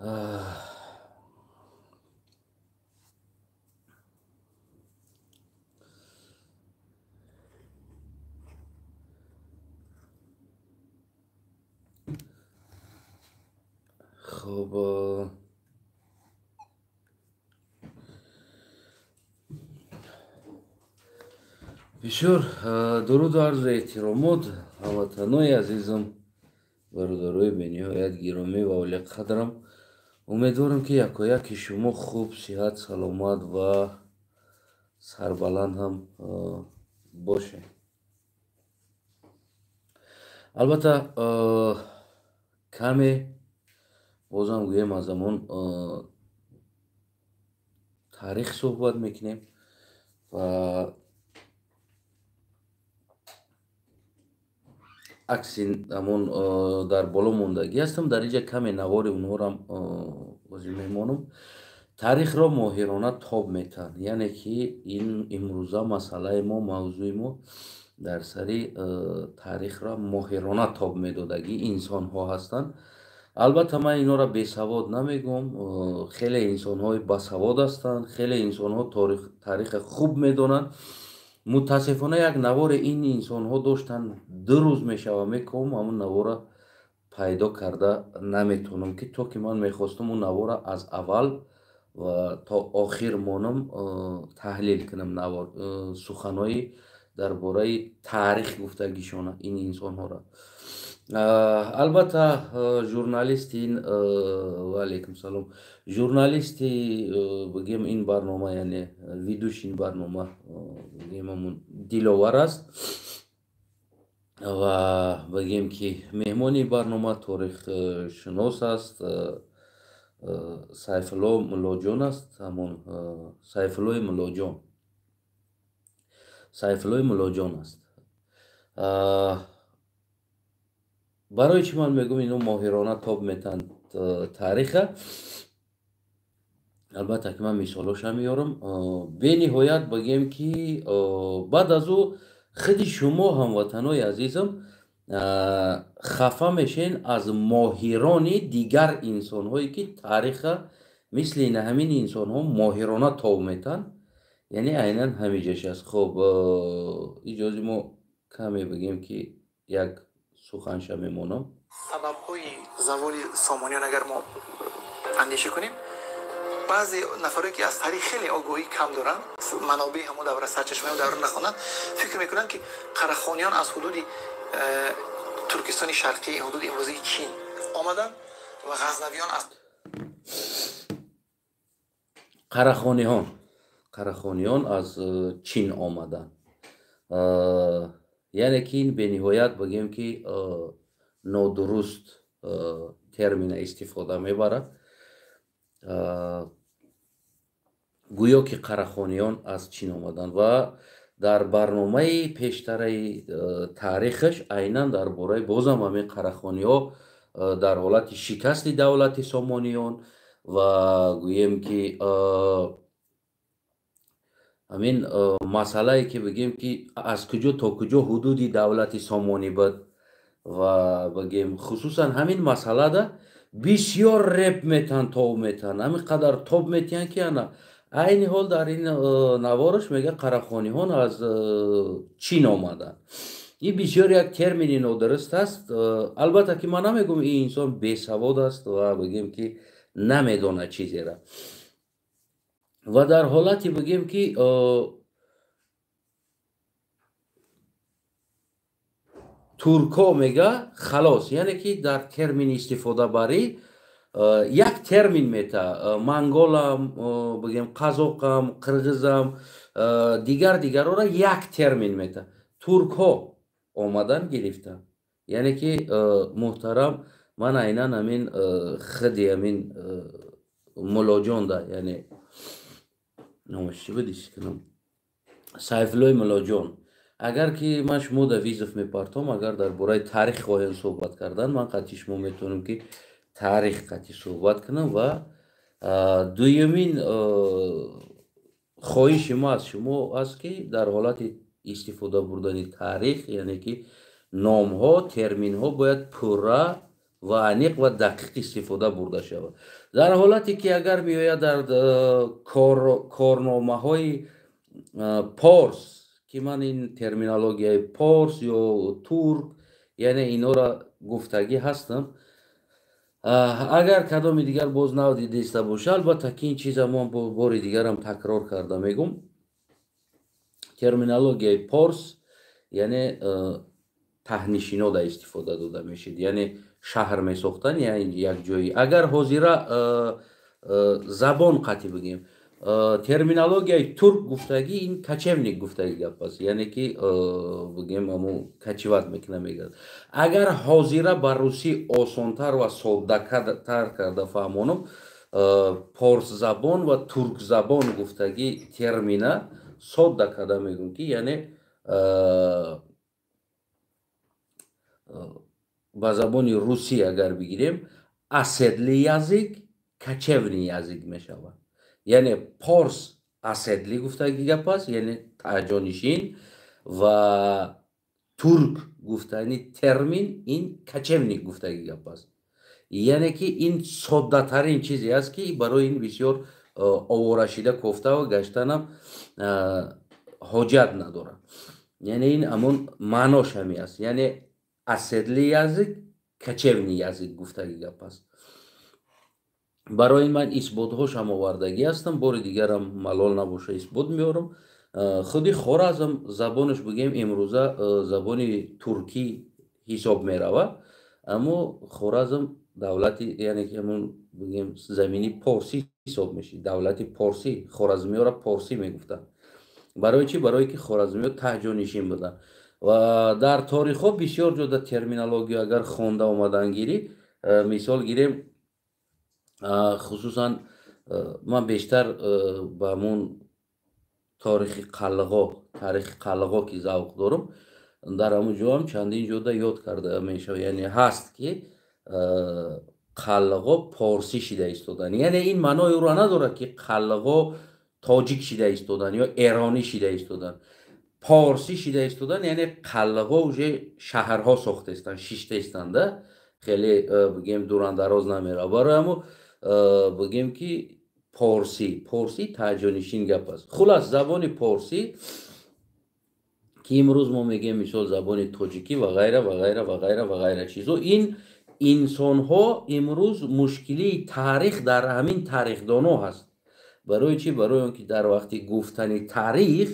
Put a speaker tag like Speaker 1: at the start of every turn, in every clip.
Speaker 1: Хуб, бисёр дуруду арзу эҳтиромот, ҳамватанои азизам, бародарои бениҳоят гиромӣ ва олиқадрам. Умедворам, ки якояки шумо хуб, сиҳат, саломат ва сарбаланд ҳам бошед. Албатта, каме бозам гӯем, аз ҳамон таърих суҳбат мекунем ва акси ҳамон дар боло мондагӣ ҳастам. Дар инҷа каме навори онҳорам бозӣ мемонам. Таърихро моҳирона тоб метаҳанд, яъне ки ин имрӯза масъалаи мо, мавзӯи мо дар сари таърихро моҳирона тоб медодагӣ инсонҳо ҳастанд. Албатта, ман инҳоро бесавод намегӯм. Хеле инсонҳои басавод ҳастанд, хеле инсонҳо тариха хуб медонанд. Мутаассифона, як навори ин инсонҳо доштанд, 2 рӯз мешава меком, ҳамун навора пайдо карда наметавонам, ки то ки ман мехостам он навора аз аввал ва то охир монам, таҳлил кунам навор, суханҳои дар бораи таърих гуфтагишона ин инсонҳоро. Албатта, журналисти ин, ваалайкум салом, журналисти бигем ин барнома, яъне ведущий ин барнома, бигем, ҳамун Диловар аст ва бигем ки меҳмони барнома торихшинос аст, Сайфулло Муллоҷон аст. Ҳамон Сайфуллои Муллоҷон, Сайфуллои Муллоҷон аст. Барои чӣ ман мегӯм, ино моҳирона тоб метаҳанд таъриха? Албатта ки ман мисолоша меёрам. Бениҳоят бигем ки баъд аз ӯ худи шумо, ҳамватанои азизам, хафа мешен аз моҳирони дигар инсонҳое, ки таъриха мисли ина ҳамин инсонҳо моҳирона тоб метаҳанд, яъне айнан ҳамиҷаш аст. Хуб, иҷози мо каме бигем ки як суханша мемонам.
Speaker 2: Сабабҳои заволи Сомониён агар мо андеша кунем, баъзе нафаре ки аз таърих хеле огоҳӣ кам доранд, манобеи ҳамон давра, сарчашмаи давра нахонанд, фикр мекунанд, ки қарахониён аз ҳудуди Туркистони Шарқӣ, ҳудуди имрӯзии Чин омаданд ва ғазнавиён аз
Speaker 1: Қарахониён аз Чин омаданд, яъне ки ин бениҳоят бигем ки нодуруст термина истифода мебарад, гӯё ки қарахониён аз Чин омаданд. Ва дар барномаи пештараи таърихаш айнан дар бораи бозам ҳамин қарахониҳо дар ҳолати шикасти давлати Сомониён ва гӯем ки ҳамин масъалае ки бигем ки аз куҷо то куҷо ҳудуди давлати Сомонӣ буд ва бигем хусусан ҳамин масъалада бисёр реп метаҳанд, тоб метаҳанд, ҳамин қадар тоб метиҳанд, ки ана айни ҳол дар ин навораш мега, қарахониҳон аз Чин омаданд. Ин бисёр як термини нодуруст аст. Албатта ки ман намегӯм ин инсон бесавод аст ва бигем ки намедонад чизера. Ва дар ҳолате бигем ки туркҳо мега, халос, яъне ки дар термини истифодабарӣ як термин мета, монголам, бигем қазоқам, қирғизам, дигар дигарора як термин мета, туркҳо омадан гирифтанд. Яъне ки, муҳтарам, ман айнан ҳамин худи ҳамин Муллоҷонда, яъне номаш чӣ буд, кунам, Сайфуллои Муллоҷон, агар ки ман шумо да вызов мепартом, агар дар бораи таърих хоҳем суҳбат кардан, ман қатъи шумо метавонам ки таърих қатъи суҳбат кунам. Ва дуюмин хоҳиши мо аз шумо аст, ки дар ҳолати истифода бурдани таърих, яъне ки номҳо, терминҳо бояд пурра ва аниқ ва дақиқ истифода бурда шавад. Дар ҳолате ки агар меояд дар корномаҳои порс, ки ман ин терминологияи порс ё турк, яъне инора гуфтагӣ ҳастам, агар кадоми дигар боз нав дидаиста боша, албатта ки ин чиза ман бори дигарам такрор карда мегум. Терминологияи порс яъне таҳнишино да истифода дода мешид, яъне шаҳр месохтан як ҷои. Агар ҳозира забон қатъи бигем, терминологияи турк гуфтагӣ ин кочевник гуфтагӣ гап аст, яъне ки бигем аму кочевать мекуна мегӯяд. Агар ҳозира ба русӣ осонтар ва соддатар карда фаҳмонам, порсзабон ва туркзабон гуфтагӣ термина содда карда мегӯм, ки яъне ба забони русӣ агар бигирем, оседлый язык, кочевный язык мешавад. Яъне порс оседлый гуфтагӣ гап аст, яъне таҳҷонишин, ва турк гуфтани термин ин кочевник гуфтагӣ гап аст. Яъне ки ин соддатарин чизе аст, ки барои ин бисёр оворашида кофта ва гаштанам ҳоҷат надорад. Яъне ин ҳамон маънош ҳами аст, яъне оседлый язык, кочевный язык гуфтагӣ гап аст. Барои ин ман исботҳошам овардагӣ ҳастам, бори дигарам малол набоша исбот меорам. Худи Хоразм забонаш бигем имрӯза забони туркӣ ҳисоб меравад, аммо Хоразм давлати, яъне ки ҳамон бигем замини порсӣ ҳисоб мешид, давлати порсӣ, хоразмиёро порсӣ мегуфтанд. Барои чӣ? Барое ки хоразмиё таҳҷонишин буданд. Ва дар торихҳо бисёр ҷода терминология агар хонда омадан гирӣ, мисол гирем, хусусан ман бештар ба ҳамон торихи қалғо, таърихи қалғо ки завқ дорам, дар ҳамон ҷоам чандин ҷода ёд карда мешавад, яъне ҳаст ки қалғо порсӣ шида истодан. Яъне ин маънои ӯро надорад, ки қалғо тоҷик шида истодан ё эронӣ шида истодан. Порсӣ шида истодан, яъне қалғо уже шаҳрҳо сохтаистанд, шиштаистанда, хеле бигем дурандароз намерав. Барои ҳамо бигем ки порсӣ, порсӣ таҳҷонишин гап аст. Хулас забони порсӣ ки имрӯз мо мегӯем мисол забони тоҷикӣ ва ғайра ва ғайра ва ғайра ва ғайра чизо, ин инсонҳо имрӯз мушкилии таърих дар ҳамин тарихдоно ҳаст. Барои чӣ? Барои он ки дар вақти гуфтани таърих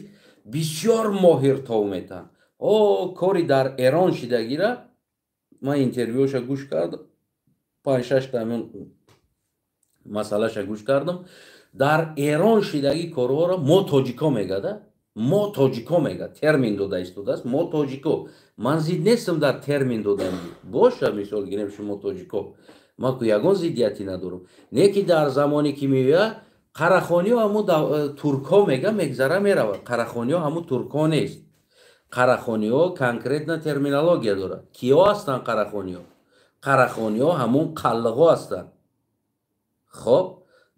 Speaker 1: бисёр моҳир тов метаҳанд. О кори дар Эрон шидагира ман интервюша гӯш кардам, панҷ-шаш та ҳамин масъалаша гӯш кардам. Дар Эрон шидагӣ корҳоро мо тоҷико мегада, мо тоҷико мега, термин дода истодааст, мо тоҷико. Ман зид нестам дар термин додани, боша мисол гирем шумо тоҷико, ман ку ягон зиддияти надорам. Не ки дар замоне ки меояд қарахониҳо ҳамун туркҳо мега, мегзара меравад. Қарахониҳо ҳамун туркҳо нест. Қарахониҳо конкретно терминология дорад. Киҳо ҳастанд қарахониҳо? Қарахониҳо ҳамун қаллиғо ҳастанд. Хоб,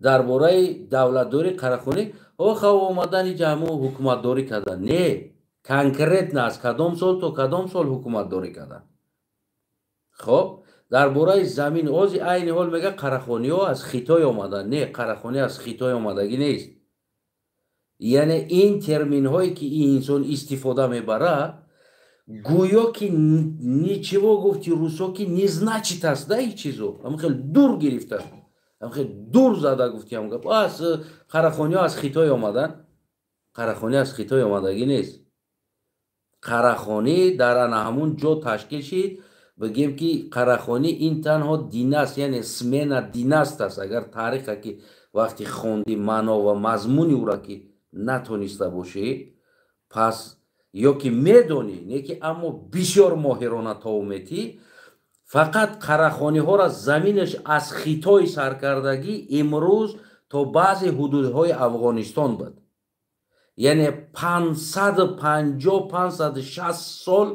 Speaker 1: дар бораи давлатдории қарахонӣ охав омадани ҷамъу ҳукуматдорӣ кардан. Не, конкретно аз кадом сол то кадом сол ҳукуматдорӣ кардан. Хоб, дар бораи замин ози айни ҳол мега қарахониҳо аз Хитой омаданд. Не, қарахонӣ аз Хитой омадагӣ нест. Яъне ин терминҳое ки ин инсон истифода мебарад, гӯё ки ничего гуфти русо ки не значит аст да ин чизо. Ҳамин хел дур гирифта, ҳамин хел дур зада гуфти ҳам гап. Аз қарахониҳо аз Хитой омаданд. Қарахонӣ аз Хитой омадагӣ нест. Қарахонӣ дар ана ҳамун ҷо ташкил шид. Бигем ки қарахонӣ ин танҳо династ, яъне смена династ аст. Агар тариха ки вақти хонди маъно ва мазмуни ӯра ки натониста бошӣ, пас ё ки медонӣ, не ки аммо бисёр моҳирона тов метӣ, фақат қарахониҳоро заминаш аз Хитой саркардагӣ имрӯз то баъзе ҳудудҳои Афғонистон буд. Яъне 550-560 сол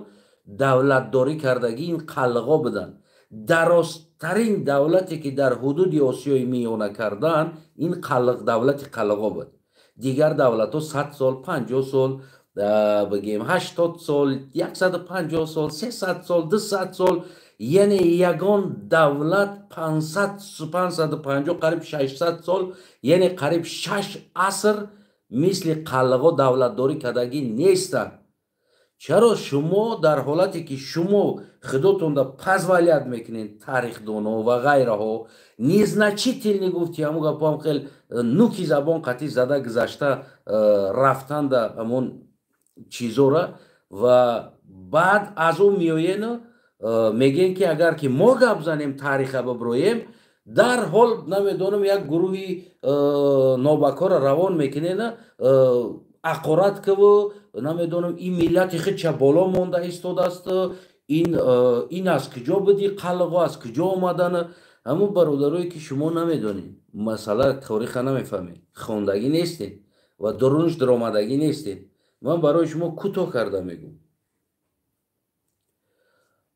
Speaker 1: давлатдорӣ кардагӣ ин қалғо буданд. Дарозтарин давлате ки дар ҳудуди Осиёи Миёна карданд, ин давлати қалғо буд. Дигар давлатҳо 100 сол, 50 сол, бигем 80 сол, 150 сол, 300 сол, 200 сол, Яъне ягон давлат 550, қариб 600 сол, яъне қариб 6 аср мисли қалғо давлатдорӣ кардагӣ нестанд. Чаро шумо дар ҳолате ки шумо худотонда позволять мекунед, тарихдоно ва ғайраҳо, незначительный гуфти, ҳамун гапоам хел нуки забон қатӣ зада гузашта рафтанда ҳамон чизора, ва баъд аз ӯ меоену мегӯем, ки агар ки мо гап занем, тариха биброем, дарҳол намедонам, як гурӯҳи нобакора равон мекунена, ақорат каву намедонам, ин миллати худша боло монда истодааст, ин аз куҷо буди, қалғо аз куҷо омадана? Ҳамун бародарое ки шумо намедонед, масъала тариха намефаҳмед, хондагӣ нестед ва дурунш даромадагӣ нестед, ман барои шумо кӯтоҳ карда мегӯм.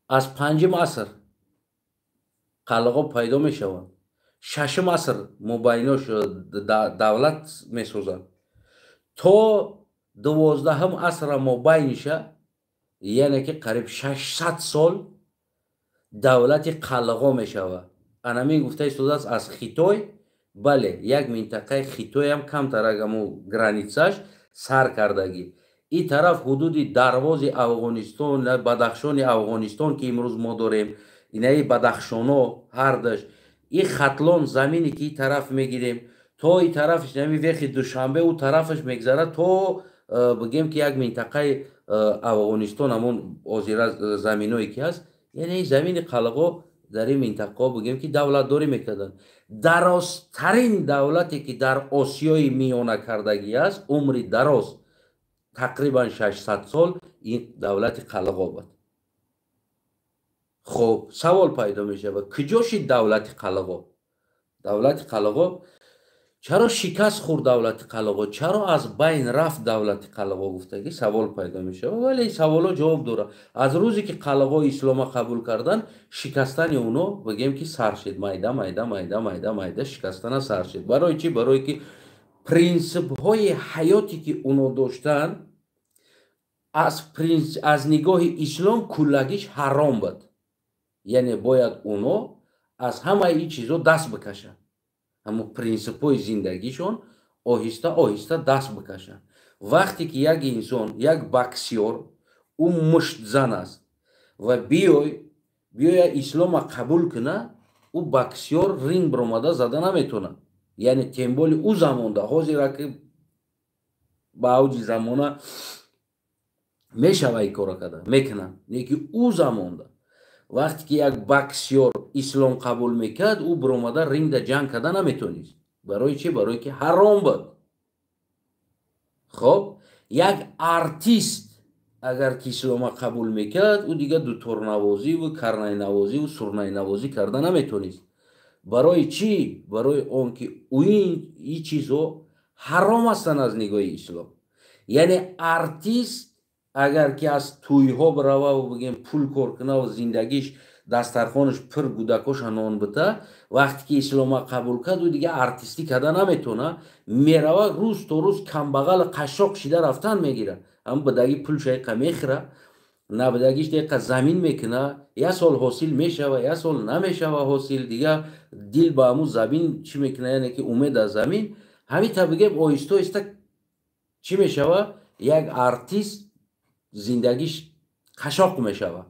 Speaker 1: Аз панҷум аср қалғо пайдо мешаванд, шашум аср мубайнош давлат месозанд, то 12-ҳум асра мобайниша, яъне ки қариб 600 сол давлати қалғо мешавад. Анамин гуфта истодааст аз Хитой. Бале, як минтақаи Хитоям камтарак аму границаш сар кардагӣ, ин тараф ҳудуди Дарвози Афғонистон, Бадахшони Афғонистон, ки имрӯз мо дорем, инаи Бадахшоно ҳардаш, и Хатлон замине ки ин тараф мегирем, то ин тарафш, нами вехи Душанбе, ӯ тарафаш мегзарад, то бигем ки як минтақаи Афғонистон, ҳамон озира заминое ки ҳаст, яъне замини қалғо, дар ин минтақаҳо бигем ки давлатдорӣ мекарданд. Дарозтарин давлате ки дар Осиёи Миёна кардагӣ аст, умри дароз тақрибан 600 сол, ин давлати қалғо буд. Хуб, савол пайдо мешавад: куҷо шид давлати қалғо? Давлати қалғо чаро шикаст хӯрд? Давлати қалғо чаро аз байн рафт? Давлати қалғо гуфтагӣ савол пайдо мешавад, вале саволо ҷавоб дорад. Аз рӯзе ки қалғо ислома қабул кардан, шикастани оно бигем ки сар шид, майда майда майда майда майда шикастана сар шид. Барои чӣ? Барое ки принсипҳои ҳаёте ки оно доштанд, аз нигоҳи ислом куллагиш ҳаром буд. Яъне бояд оно аз ҳамаи ин чизо даст бикашанд, ҳамон принсипҳои зиндагишон оҳиста оҳиста даст бикашанд. Вақте ки як инсон, як боксёр, ӯ муштзан аст ва биёя ислома қабул куна, ӯ боксёр ринг биромада зада наметонад. Яъне тем более ӯ замонда, ҳозира ки ба авҷи замона мешава, ин кора карда мекунанд, леки ӯ замонда вақте ки як боксёр ислом қабул мекард, ӯ биромада рингда ҷанг карда наметонист. Барои чӣ? Барое ки ҳаром буд. Хоб, як артист агар ки ислома қабул мекард, ӯ дигар дуторнавозиву карнайнавозиву сурнайнавозӣ карда наметонист. Барои чӣ? Барои он ки ин чизҳо ҳаром ҳастанд аз нигоҳи ислом. Яъне артист агар ки аз тӯйҳо бирававу бигем пул кор кунаву зиндагиш, дастархонаш пур, гудакоша нон бита, вақте ки ислома қабул кард, ӯ дига артистӣ карда наметона, мерава, рӯз то рӯз камбағал, қашшоқ шида рафтан мегира. Ҳам бидаги пулша иқа мехӯра, набидагиш деқа замин мекуна, як сол ҳосил мешава, як сол намешава ҳосил, дига дил ба ҳамун замин чӣ мекуна, яъне ки умед аз замин. Ҳамин та бигем, оҳиста оҳиста чӣ мешава? Як артист зиндагиш қашоқ мешава.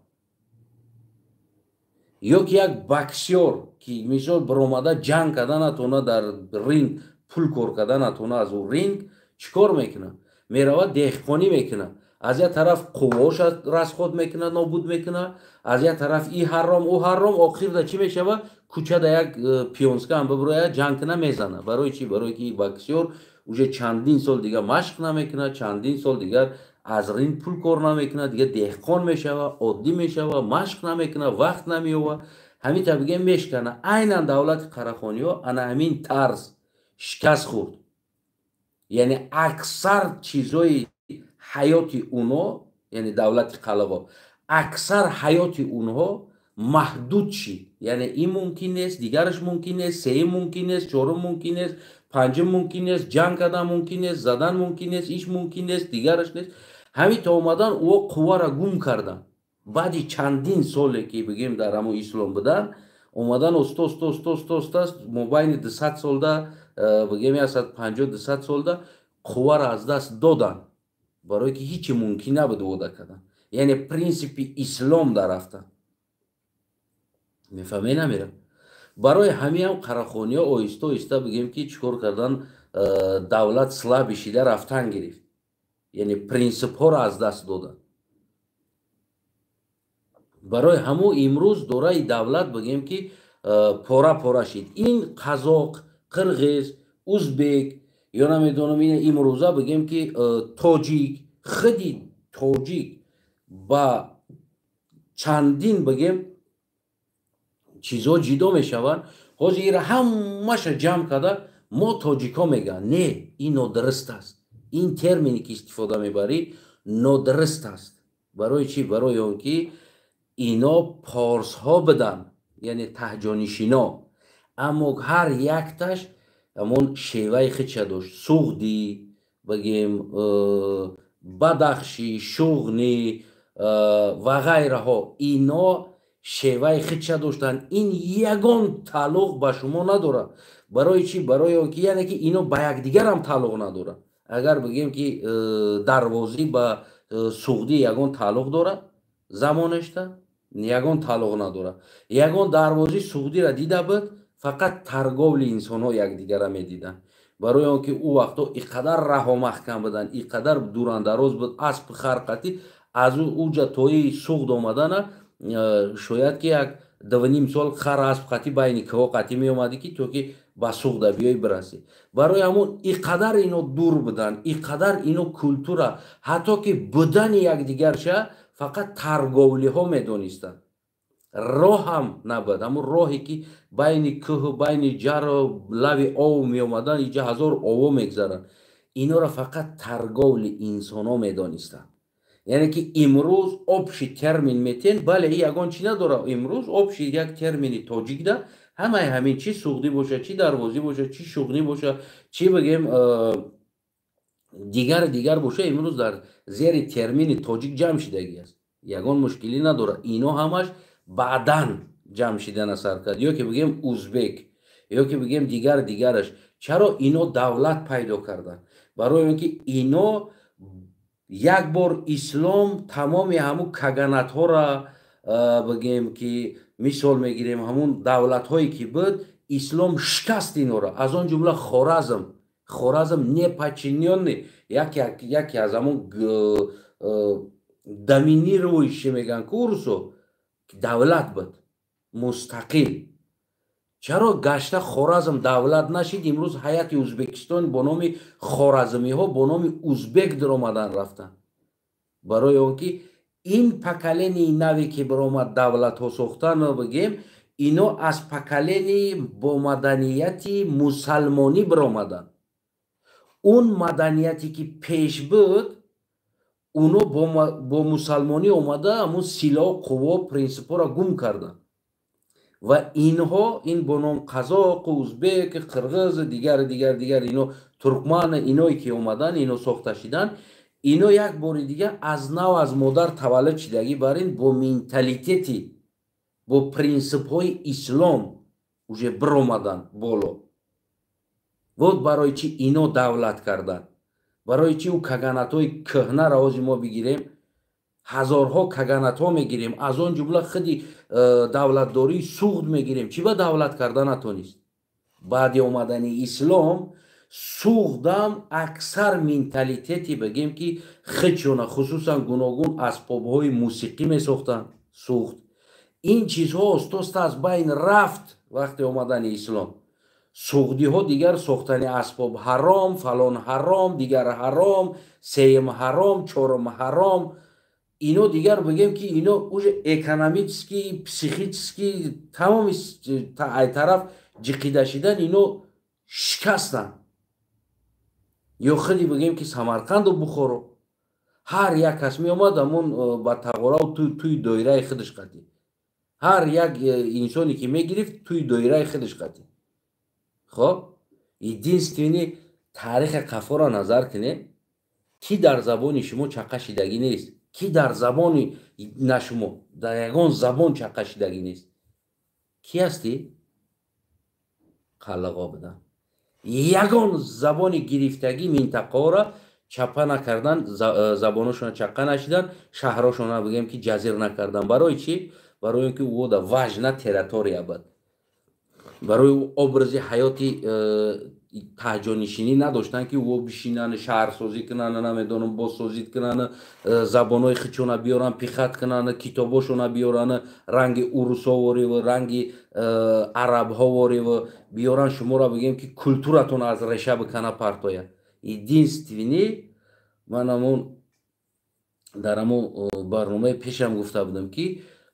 Speaker 1: Ё ки як боксёр ки мисол биромада ҷанг карда натона, дар ринг пул кор карда натона, аз ӯ ринг чӣ кор мекунад? Меравад, деҳқонӣ мекунад. Аз як тараф қуввоша расход мекунад, нобуд мекунад, аз як тараф и ҳаром, ӯ ҳаром, охирда чӣ мешава? Кӯчада як пионска ҳам бибирояд, ҷанг куна, мезана. Барои чӣ? Барое ки боксёр уже чандин сол дигар машқ намекунад, чандин сол дигар аз ринг пул кор намекунад, дигар деҳқон мешава, оддӣ мешава, машқ намекунад, вақт намеёва. Ҳамин та бигем, мешкана. Айнан давлати Қарахониҳо ана ҳамин тарз шикаст хӯрд. Яъне аксар чизҳои ҳаёти уно, яъне давлати қалғо, аксар ҳаёти онҳо маҳдуд шид. Яъне ин мумкин нест, дигараш мумкин нест, сеюм мумкин нест, чорум мумкин нест, панҷум мумкин нест, ҷанг кардан мумкин нест, задан мумкин нест, иш мумкин нест, дигараш нест. Ҳамин то омадан ӯ қувваро гум карданд. Баъди чандин соле, ки бигем, дар ҳамун ислом будан, омадан оста оста, оста оста, оста, мобайни 200 солда, бигем, 150, 200 солда қувваро аз даст доданд, барое ки ҳичи мумкин набуд вода кардан, яъне принсипи ислом дарафтан. Мефаҳме, намера? Барои ҳамиам қарахониҳо оҳиста оҳиста, бигем, ки чӣ кор кардан, давлат слабый шида рафтан гирифт, яъне принсипҳоро аз даст доданд. Барои ҳамун имрӯз дораи давлат, бигем, ки пора пора шид. Ин қазоқ, қирғиз, узбек ё намедонам, ин имрӯза, бигем, ки тоҷик, худи тоҷик ба чандин, бигем, чизҳо ҷидо мешаванд. Ҳозир ира ҳамаша ҷамъ карда, мо тоҷикҳо мегӯянд. Не, ин нодуруст аст. Ин термине, ки истифода мебарӣ, нодуруст аст. Барои чӣ? Барои он ки ино порсҳо буданд, яъне таҳҷонишино, аммо ҳар якташ ҳамон шеваи худша дошт: суғдӣ, бигем, бадахшӣ, шуғнӣ ва ғайраҳо. Ино шеваи худша доштанд. Ин ягон тааллуқ ба шумо надорад. Барои чӣ? Барои он ки, яъне ки, ино ба якдигарам тааллуқ надорад. Агар бигем, ки дарвозӣ ба суғдӣ ягон тааллуқ дорад, замонашта ягон тааллуқ надорад. Ягон дарвозӣ суғдиро дида буд? Фақат торговли инсонҳо якдигара медиданд, барои он ки ӯ вақто и қадар раҳо маҳкам буданд, и қадар дурандароз буд. Асп, харқатӣ аз уҷа тои Суғд омадана шояд ки як 2,5 сол хар, асп қатӣ байни кӯҳо қатӣ меомадӣ, ки то ки ба Суғда биёй, бирасӣ. Барои ҳамон и қадар ино дур буданд, и қадар ино культура, ҳатто ки будани якдигарша фақат торговли ҳо медонистанд. Роҳам набуд, ҳамун роҳе, ки байни кӯҳу байни ҷару лави ов меомаданд. Иҷа ҳазор ово мегзаранд. Инора фақат торговли инсонҳо медонистанд. Яъне ки имрӯз общий термин метен, бале, и ягон чӣ надорад. Имрӯз общий як термини тоҷикда ҳамаи ҳамин, чӣ суғдӣ бошад, чӣ дарвозӣ бошад, чӣ шуғнӣ бошад, чӣ, бигем, дигар дигар бошад, имрӯз дар зери термини тоҷик ҷамъ шидагӣ аст, ягон мушкилӣ надорад. Ино ҳамаш баъдан ҷамъ шидана сар кард. Ё ки, бигем, узбек, ё ки, бигем, дигар дигараш. Чаро ино давлат пайдо карданд? Барои он ки ино як бор ислом тамоми ҳамун каганатҳоро, бигем, ки мисол мегирем, ҳамун давлатҳое, ки буд, ислом шикаст инора, аз он ҷумла Хоразм. Хоразм неподчинённый, яке аз ҳамун доминирующий, мегӯянд ку урусо, давлат буд мустақил. Чаро гашта Хоразм давлат нашид? Имрӯз ҳайати Ӯзбекистон бо номи хоразмиҳо, бо номи узбек даромадан рафтанд. Барои он ки ин поколении наве, ки баромад давлатҳо сохтан, бигем, ино аз поколении бо маданияти мусалмонӣ баромаданд. Он маданияте, ки пеш буд, уно бо мусалмонӣ омада, ҳамун силоҳ, қувво, принсипҳоро гум карданд. Ва инҳо, ин бо ном қазоқ, узбек, қирғиз, дигар дигар дигар, ино туркман, иное ки омаданд, ино сохта шиданд. Ино як бори дигар аз нав аз модар таваллуд шидагӣ бар ин бо менталитети, бо принсипҳои ислом уже биромаданд боло. Вот барои чӣ ино давлат карданд. Барои чӣ ӯ каганатҳои кӯҳнаро ҳозир мо бигирем, ҳазорҳо каганатҳо мегирем, аз он ҷумла худи давлатдории Суғд мегирем, чӣ ба давлат карда натонист? Баъди омадани ислом Суғдам аксар менталитети, бигем, ки худшона, хусусан гуногун асбобҳои мусиқӣ месохтанд суғд. Ин чизҳо остоста аз байн рафт. Вақти омадани ислом суғдиҳо дигар сохтани асбоб ҳаром, фалон ҳаром, дигар ҳаром, сеюм ҳаром, чорум ҳаром. Ино дигар, бигем, ки ино уже экономически, психически, тамоми ай тараф ҷиқида шидан, ино шикастанд. Ё худи, бигем, ки Самарқанду Бухоро ҳар як кас меомад, ҳамон ба тағорау туи доираи худаш қатӣ, ҳар як инсоне, ки мегирифт, туи доираи худаш қатӣ. Хоб, единственный таърихи қафоро назар кунед, ки дар забони шумо чақа шидагӣ нест. Ки дар забони на шумо дар ягон забон чаққа шидагӣ нест. Кӣ ҳастӣ? Қаллиғо будан. Ягон забони гирифтагӣ минтақаҳоро чапа накардан, забоношона чаққа нашидан, шаҳрошона бигем ки ҷазир накардан. Барои чӣ? Барои он ки ӯ да важна территория буд. Барои образи ҳаёти таҳҷонишинӣ надоштанд, ки ӯ бишинанд, шаҳрсозӣ кунанд, намедонам, бозсозӣ кунанд, забонҳои хичона биёранд, пихат кунанд, китобошона биёранд, ранги урусовориву ранги арабҳовориву биёранд, шуморо бигем ки культуратон аз реша бикана партояд. Единственный ман ҳамон дар ҳамон барномаи пешам гуфта будам, ки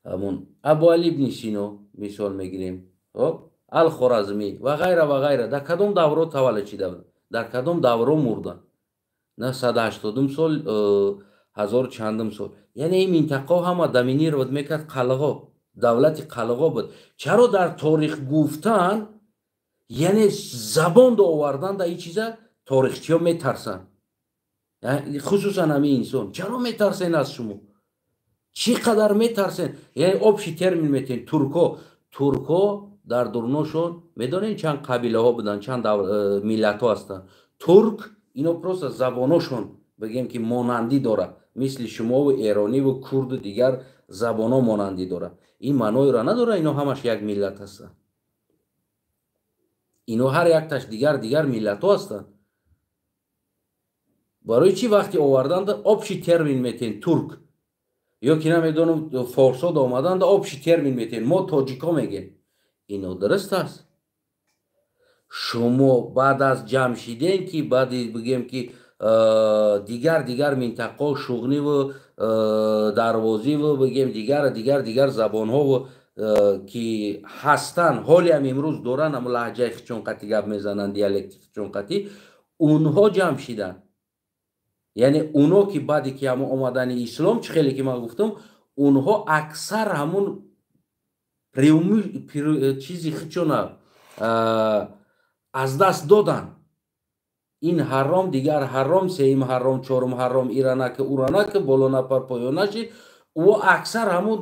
Speaker 1: ҳамон Абуали ибни Сино мисол мегирем, Алхоразмӣ ва ғайра ва ғайра, дар кадом давро таваллуд шида буд, дар кадом давро мурданд? На 180-ум сол, ҳазору чандум сол. Яъне ин минтақаҳо ҳама доминировать мекард қалғо, давлати қалғо буд. Чаро дар торих гуфтан, яъне забон овардан да ин чиза торихчиҳо метарсанд, хусусан ҳамин инсон? Чаро метарсен аз шумо? Чӣ қадар метарсен? Яъне общий термин метен турко. Турко дар дурношон медонед чанд қабилаҳо буданд, чанд миллатҳо ҳастанд. Турк ино просто забоношон бигем ки монандӣ дорад, мисли шумову эрониву курду дигар забонҳо монандӣ дорад. Ин маъноеро надорад, ино ҳамаш як миллат ҳастанд. Ино ҳар якташ дигар дигар миллатҳо ҳастанд. Барои чӣ вақти оварданда общий термин метен турк, ё ки намедонам, форсод омаданда общий термин метен, мо тоҷико мегем? Ино дуруст аст. Шумо баъд аз ҷамъ шиден, ки баъди бигем ки дигар дигар минтақаҳо, шуғниву дарвозиву бигем дигар дигар дигар забонҳову ки ҳастанд, ҳолиам имрӯз доранд, ҳамо лаҳҷаи хичонқатӣ гап мезананд, диалекти хичонқатӣ, унҳо ҷамъ шиданд. Яъне уно ки баъде ки ҳамо омадани ислом, чӣ хеле ки ман гуфтам, унҳо аксар ҳамун чизи хичона аз даст доданд. Ин ҳаром, дигар ҳаром, сеюм ҳаром, чорум ҳаром, иранаки, уранаки, боло напар, поён наши. Ӯ аксар ҳамун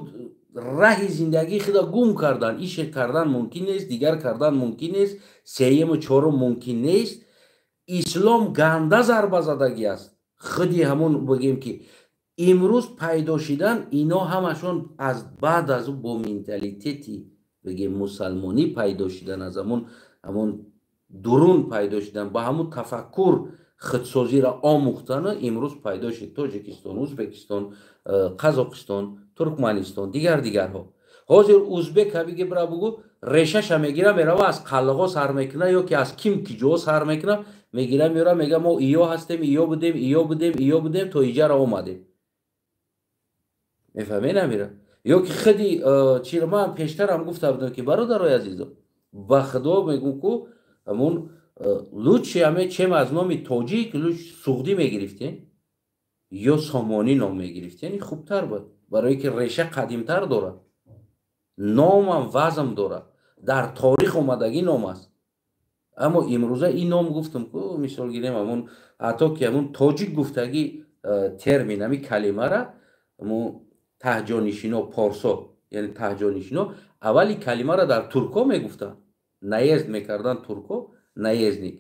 Speaker 1: раҳи зиндагии худа гум кардан. Ише кардан мумкин нест, дигар кардан мумкин нест, сеюму чорум мумкин нест. Ислом ганда зарба задагӣ аст. Худи ҳамун бигем ки имрӯз пайдо шидан, ино ҳамашон аз баъд аз бо менталитети бигем мусалмонӣ пайдо шидан, аз ҳамон дурун пайдо шидан, ба ҳамун тафаккур худсозиро омӯхтану имрӯз пайдо шид Тоҷикистон, Ӯзбекистон, Қазоқистон, Туркманистон, дигар дигарҳо. Ҳозир узбек ҳабиги бира бугӯ, решаша мегира, мерава, аз қаллиғо сар мекуна ё ки аз ким ки ҷо сар мекуна, мегира, меёра, мега: «Мо иё ҳастем, иё будем, иё будем, иё будем, то иҷара омадем». Мефаҳме намира? Ё ки худи чиро ман пештарам гуфта будам, ки бародарои азизо, ба худо мегӯм, ку ҳамун лучше ҳаме чем аз номи тоҷик лучше суғдӣ мегирифтем ё сомонӣ ном мегирифтем, хубтар буд, барое ки реша қадимтар дорад, номам вазм дорад, дар торих омадагӣ ном аст. Аммо имрӯза ин ном, гуфтам ку, мисол гирем, ҳамун ҳатто ки ҳамун тоҷик гуфтагӣ термин, ҳами калимара ҳамун таҳҷонишино, порсо, яъне таҳҷонишино, аввали калимаро дар турко мегуфтанд, наезд мекарданд турко, наездник,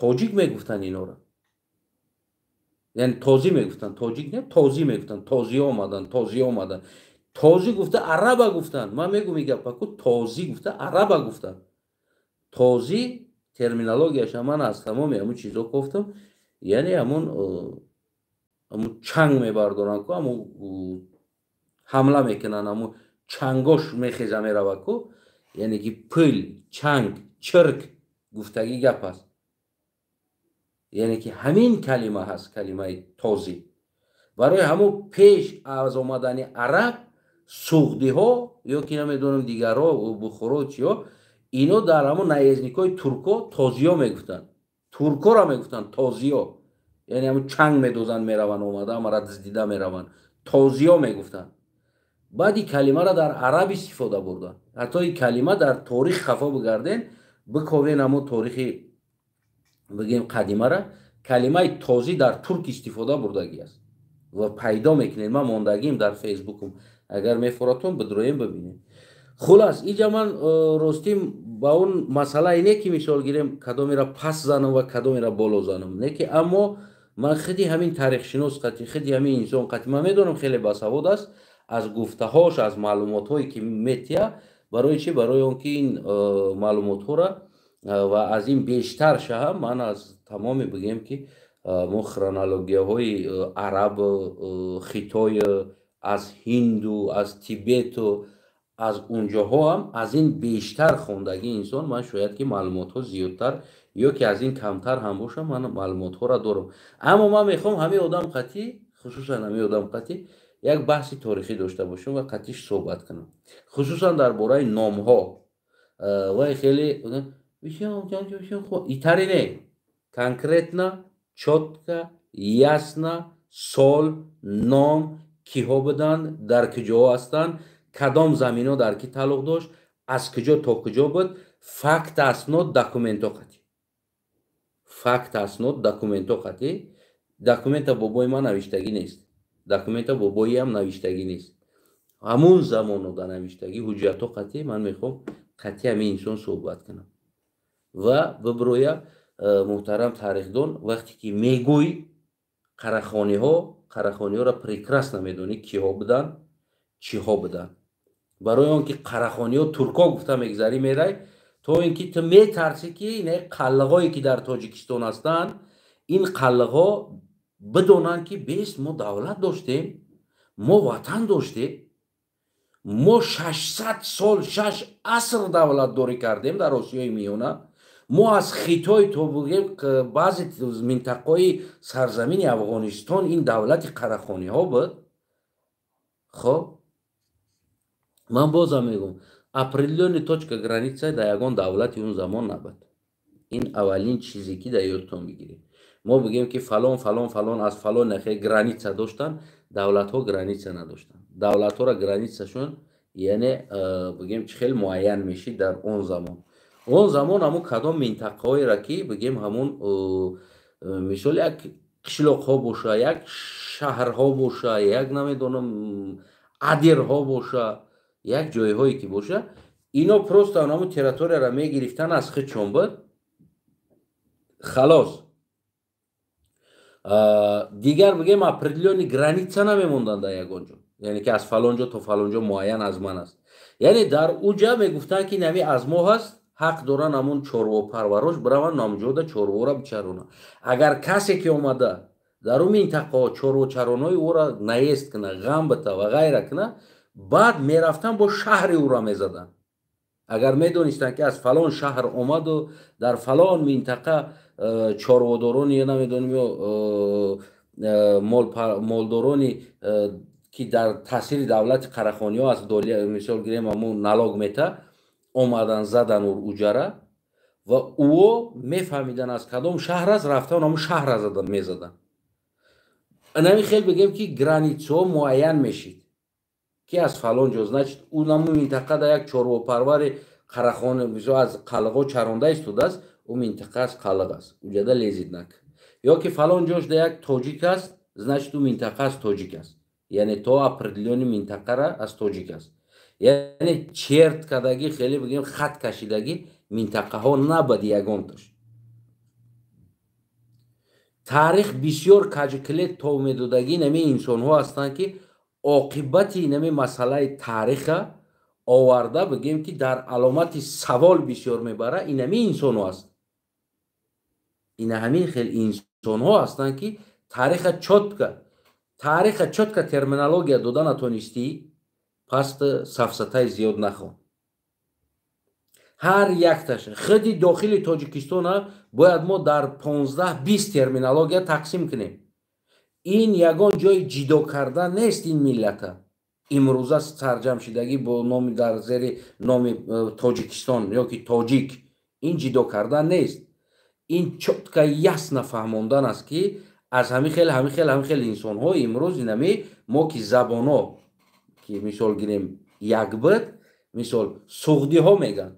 Speaker 1: тоҷик мегуфтанд инора, яъне тозӣ мегуфтанд, тоҷик не, тозӣ мегуфтанд. Тозӣ омаданд, тозӣ омаданд, тозӣ гуфта араба гуфтанд. Ман мегӯм и гапаку, тозӣ гуфта араба гуфтанд. Тозӣ терминологияша ман аз тамоми ҳамун чизо гуфтам, яъне ҳамун чанг мебардоранд ку, ҳамун ҳамла мекунанд, ҳамун чангош мехеза мерава ку, яъне ки пил, чанг, чирк гуфтагӣ гап аст. Яъне ки ҳамин калима ҳаст, калимаи тозӣ. Барои ҳамун пеш аз омадани араб суғдиҳо ё ки намедонам, дигарҳо, бухоро, чиҳо, ино дар ҳамун наездникҳои турко тозиё мегуфтанд, туркоро мегуфтанд тозиё, яъне ҳамун чанг медозанд, мераванд, омада ҳамара дуздида мераванд, тозиё мегуфтанд. Баъди калимаро дар араб истифода бурданд. Ҳатто ин калима дар торих хафо бигарден, биковен, ҳамун торихи бигем қадимара, калимаи тозӣ дар турк истифода бурдагӣ аст. Ва пайдо мекунед, ман мондагим дар Фейсбукум, агар мефоратон, бидроем, бибинед. Хулас, иҷа ман ростим ба он масъалае не, ки мисол гирем, кадомеро пас занам ва кадомеро боло занам, не ки, аммо ман худи ҳамин таърихшинос қати, худи ҳамин инсон қати, ман медонам, хеле басавод аст аз гуфтаҳош, аз маълумотҳое ки метия. Барои чӣ? Барои он ки ин маълумотҳоро ва аз ин бештар шаҳам ман аз тамоми, бигем, ки мо хронологияҳои араб, хитой, аз ҳинду, аз Тибету, аз унҷоҳоам аз ин бештар хондагии инсон, ман шояд ки маълумотҳо зиёдтар ё ки аз ин камтар ҳам бошам, ман маълумотҳоро дорам. Аммо ман мехоҳам ҳамин одам қатӣ, хусусан ҳамин одам қатӣ як баҳси торихӣ дошта бошам ва қатиш суҳбат кунам, хусусан дар бораи номҳо. Вай хеле итари не, конкретно, чётко, ясно, сол, ном, киҳо буданд, дар куҷоҳо ҳастанд, кадом заминҳо дар кӣ тааллуқ дошт, аз куҷо то куҷо буд, факт, аснод, документҳо қатӣ, факт, аснод, документҳо қатӣ. Документа бобои ман навиштагӣ нест, документа бобоиам навиштагӣ нест, ҳамун замонода навиштагӣ ҳуҷҷатҳо қатӣ. Ман мехоҳам қатъи ҳамин инсон суҳбат кунам ва биброя. Муҳтарам тарихдон, вақте ки мегӯй қарахониҳо, қарахониҳоро прекрасно медонӣ, киҳо буданд, чиҳо буданд. Барои он ки қарахониҳо турко гуфта мегзарӣ, мерай, то ин ки ту метарсӣ, ки ин қаллиғое ки дар Тоҷикистон ҳастанд, ин қаллиғҳо бидонанд, ки бест мо давлат доштем, мо ватан доштем, мо 600 сол, 6 аср давлатдорӣ кардем дар Осиёи Миёна. Мо аз Хитой то, бигем, баъзе минтақаҳои сарзамини Афғонистон ин давлати қарахониҳо буд. Хоб, ман бозам мегӯм, определённый точка, граница дар ягон давлати он замон набуд. Ин аввалин чизе ки дар ёдтон бигиред. Мо бигем, ки фалон, фалон, фалон аз фалон нахе граница доштанд, давлатҳо граница надоштанд. Давлатҳоро границашон, яъне, бигем, чӣ хел муайян мешид дар он замон? Он замон ҳамун кадом минтақаҳоеро ки, бигем, ҳамун мисол як қишлоқҳо боша, як шаҳрҳо боша, як, намедонам, адирҳо боша, як ҷойҳое ки боша, ино просто ҳамун территорияро мегирифтан, аз худшон буд, халос. Дигар, бигем, определённый граница намемонданд дар ягон ҷо, яъне ки аз фалон ҷо то фалон ҷо муайян аз ман аст. Яъне дар уҷа мегуфтанд, ки нами аз мо ҳаст, ҳақ доранд ҳамун чорвопарварош бираванд намҷода, чорвора бичаронанд. Агар касе ки омада дар он минтақаҳо чорвочаронҳои ӯро наезд куна, ғам бита ва ғайра куна, баъд мерафтанд, бо шаҳри ӯро мезаданд. Агар медонистанд, ки аз фалон шаҳр омаду дар фалон минтақа чорводорони ё, намедонем, ё молдорони ки дар таъсири давлати қарахониҳо аст, мисол гирем, ҳамун налог мета, омадан задан уҷара ва ӯо мефаҳмидан, аз кадом шаҳр аст, рафтан ҳамун шаҳра мезадан. Нами хел, бигем, ки границаҳо муайян мешид, ки аз фалон ҷо, значит, ӯ намун минтақа дар як чорвопарвари қарахон аз қалғо чаронда истодааст, ӯ минтақа аз қалғ аст, уҷада лезить нак. Ё ки фалон ҷош да як тоҷик аст, значит, ӯ минтақа аз тоҷик аст, яъне то определённый минтақара аз тоҷик аст. Яъне черт кардагӣ, хеле, бигем, хат кашидагӣ минтақаҳо набад ягонташ. Таърих бисёр каҷкилет тов медодагӣ. Нами инсонҳо ҳастанд, ки оқибати нами масъалаи таъриха оварда, бигем, ки дар аломати савол бисёр мебара, инами инсонҳо аст. Ина ҳамин хел инсонҳо ҳастанд, ки таъриха чётко терминология дода натонистӣ, пас сафсатаи зиёд нахон. Ҳар якташа худи дохили Тоҷикистона бояд мо дар 15-20 терминология тақсим кунем. Ин ягон ҷои ҷидо кардан нест. Ин миллата имрӯза сарҷамшидагӣ бо номи, дар зери номи Тоҷикистон ё ки тоҷик, ин ҷидо кардан нест, ин чётко, ясно фаҳмондан аст, ки аз ҳамин хел, ҳамин хел, ҳамин хел инсонҳо имрӯз инами мо ки забоно ки, мисол гирем, як буд, мисол, суғдиҳо меган.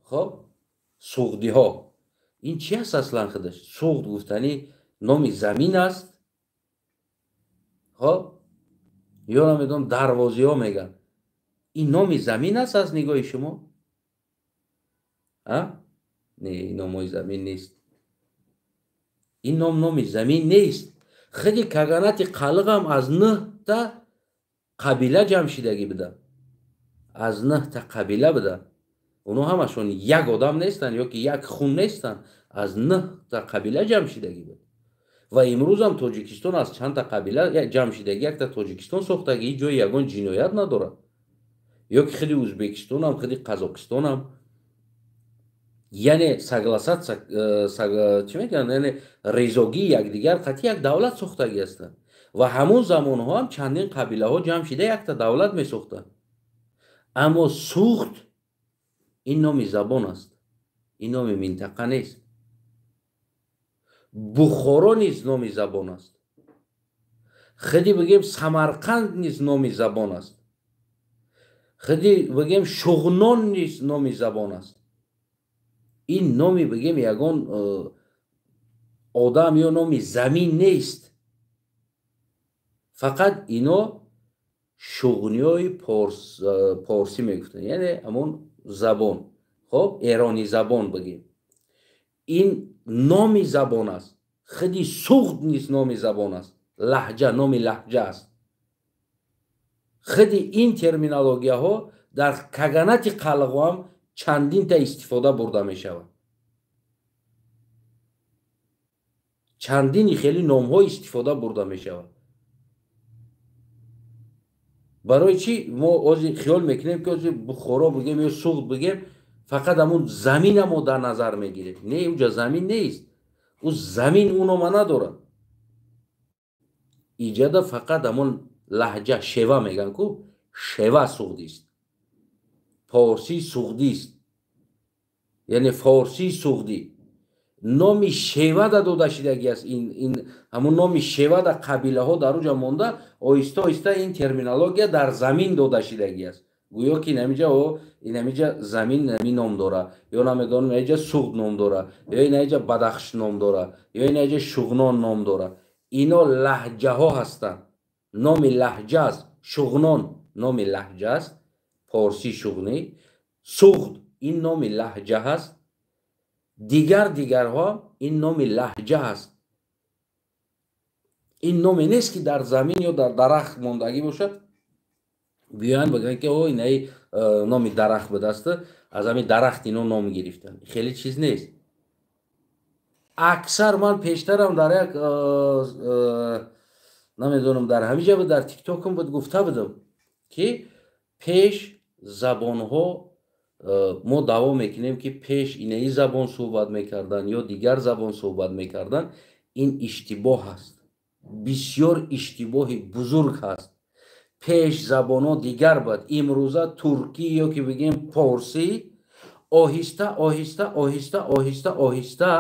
Speaker 1: Хоб, суғдиҳо ин чи аст аслан? Худаш суғд гуфтани номи замин аст. Хоб, ё намедонам, дарвозиҳо мегӯянд. Ин номи замин аст аз нигоҳи шумо? Не, ин номҳои замин нест. Ин ном номи замин нест. Худи каганати Қалиғам аз 9та қабила ҷамъ шидагӣ буда, аз 9та қабила буда. Оно ҳамашон як одам нестанд ё ки як хун нестанд, аз 9та қабила ҷамъ шидагӣ буд. Ва имрӯзам Тоҷикистон аз чандта қабила ҷамъ шидагӣ якта Тоҷикистон сохтагӣ, ҳеҷ ҷои ягон ҷиноят надорад. Ё ки худи Ӯзбекистонам, худи Қазоқистонам, яъне согласат, чӣ мегӯянд, яъне резогии якдигар қатъи як давлат сохтагӣ ҳастанд. Ва ҳамон замонҳо ҳам чандин қабилаҳо ҷамъ шида якта давлат месохтанд. Аммо Суғд ин номи забон аст, ин номи минтақа нест. Бухоро низ номи забон аст. Худи бигем, Самарқанд низ номи забон аст. Худи бигем, Шуғнон низ номи забон аст. Ин номи, бигем, ягон одам ё номи замин нест. Фақат ино шуғниёи порсӣ мегуфтанд, яъне ҳамон забон, хоб, эронӣ забон бигем, ин номи забон аст. Худи Суғд низ номи забон аст, лаҳҷа, номи лаҳҷа аст. Худи ин терминологияҳо дар каганати Қалғоам чандинта истифода бурда мешавад. Чандини хеле номҳо истифода бурда мешавад. Барои чӣ мо ҳозир хиёл мекунем, ки ҳозир Бухоро бигем ё Суғд бигем, фақат ҳамун замина мо дар назар мегирем? Не, уҷа замин нест, ӯ замин ӯ нома надорад. Иҷада фақат ҳамон лаҳҷа, шева мегӯянд ку, шева суғдист, форсии суғдист, яъне форсии суғдӣ номи шевада дода шидагӣ аст. Ин ҳамун номи шевада қабилаҳо дар уҷа монда, оҳиста оҳиста ин терминология дар замин дода шидагӣ аст. Гӯё ки инамиҷа инамиҷа замин нами ном дора, ё намедонам, инаҷа Суғд ном дора, ё инаҷа Бадахш ном дора, ё инаҷа Шуғнон ном дора. Ино лаҳҷаҳо ҳастанд, номи лаҳҷа аст. Шуғнон номи лаҳҷа аст, форсии шуғнӣ. Суғд ин номи лаҳҷа ҳаст. Дигар дигарҳо ин номи лаҳҷа ҳаст. Ин номе нест, ки дар замин ё дар дарахт мондагӣ бошад, биёянд бигӯянд, ки о, инаи номи дарахт будааст, аз ҳамин дарахт ино ном гирифтанд. Хеле чиз нест. Аксар ман пештарам дар як, намедонам, дар ҳамиҷа буд, дар Тиктокам буд, гуфта будам, ки пеш забонҳо мо даъво мекунем, ки пеш инаи забон суҳбат мекарданд ё дигар забон суҳбат мекарданд, ин иштибоҳ аст, бисёр иштибоҳи бузург ҳаст. Пеш забонҳо дигар буд. Имрӯза туркӣ ё ки бигем порсӣ оҳиста оҳиста оҳиста оҳиста оҳиста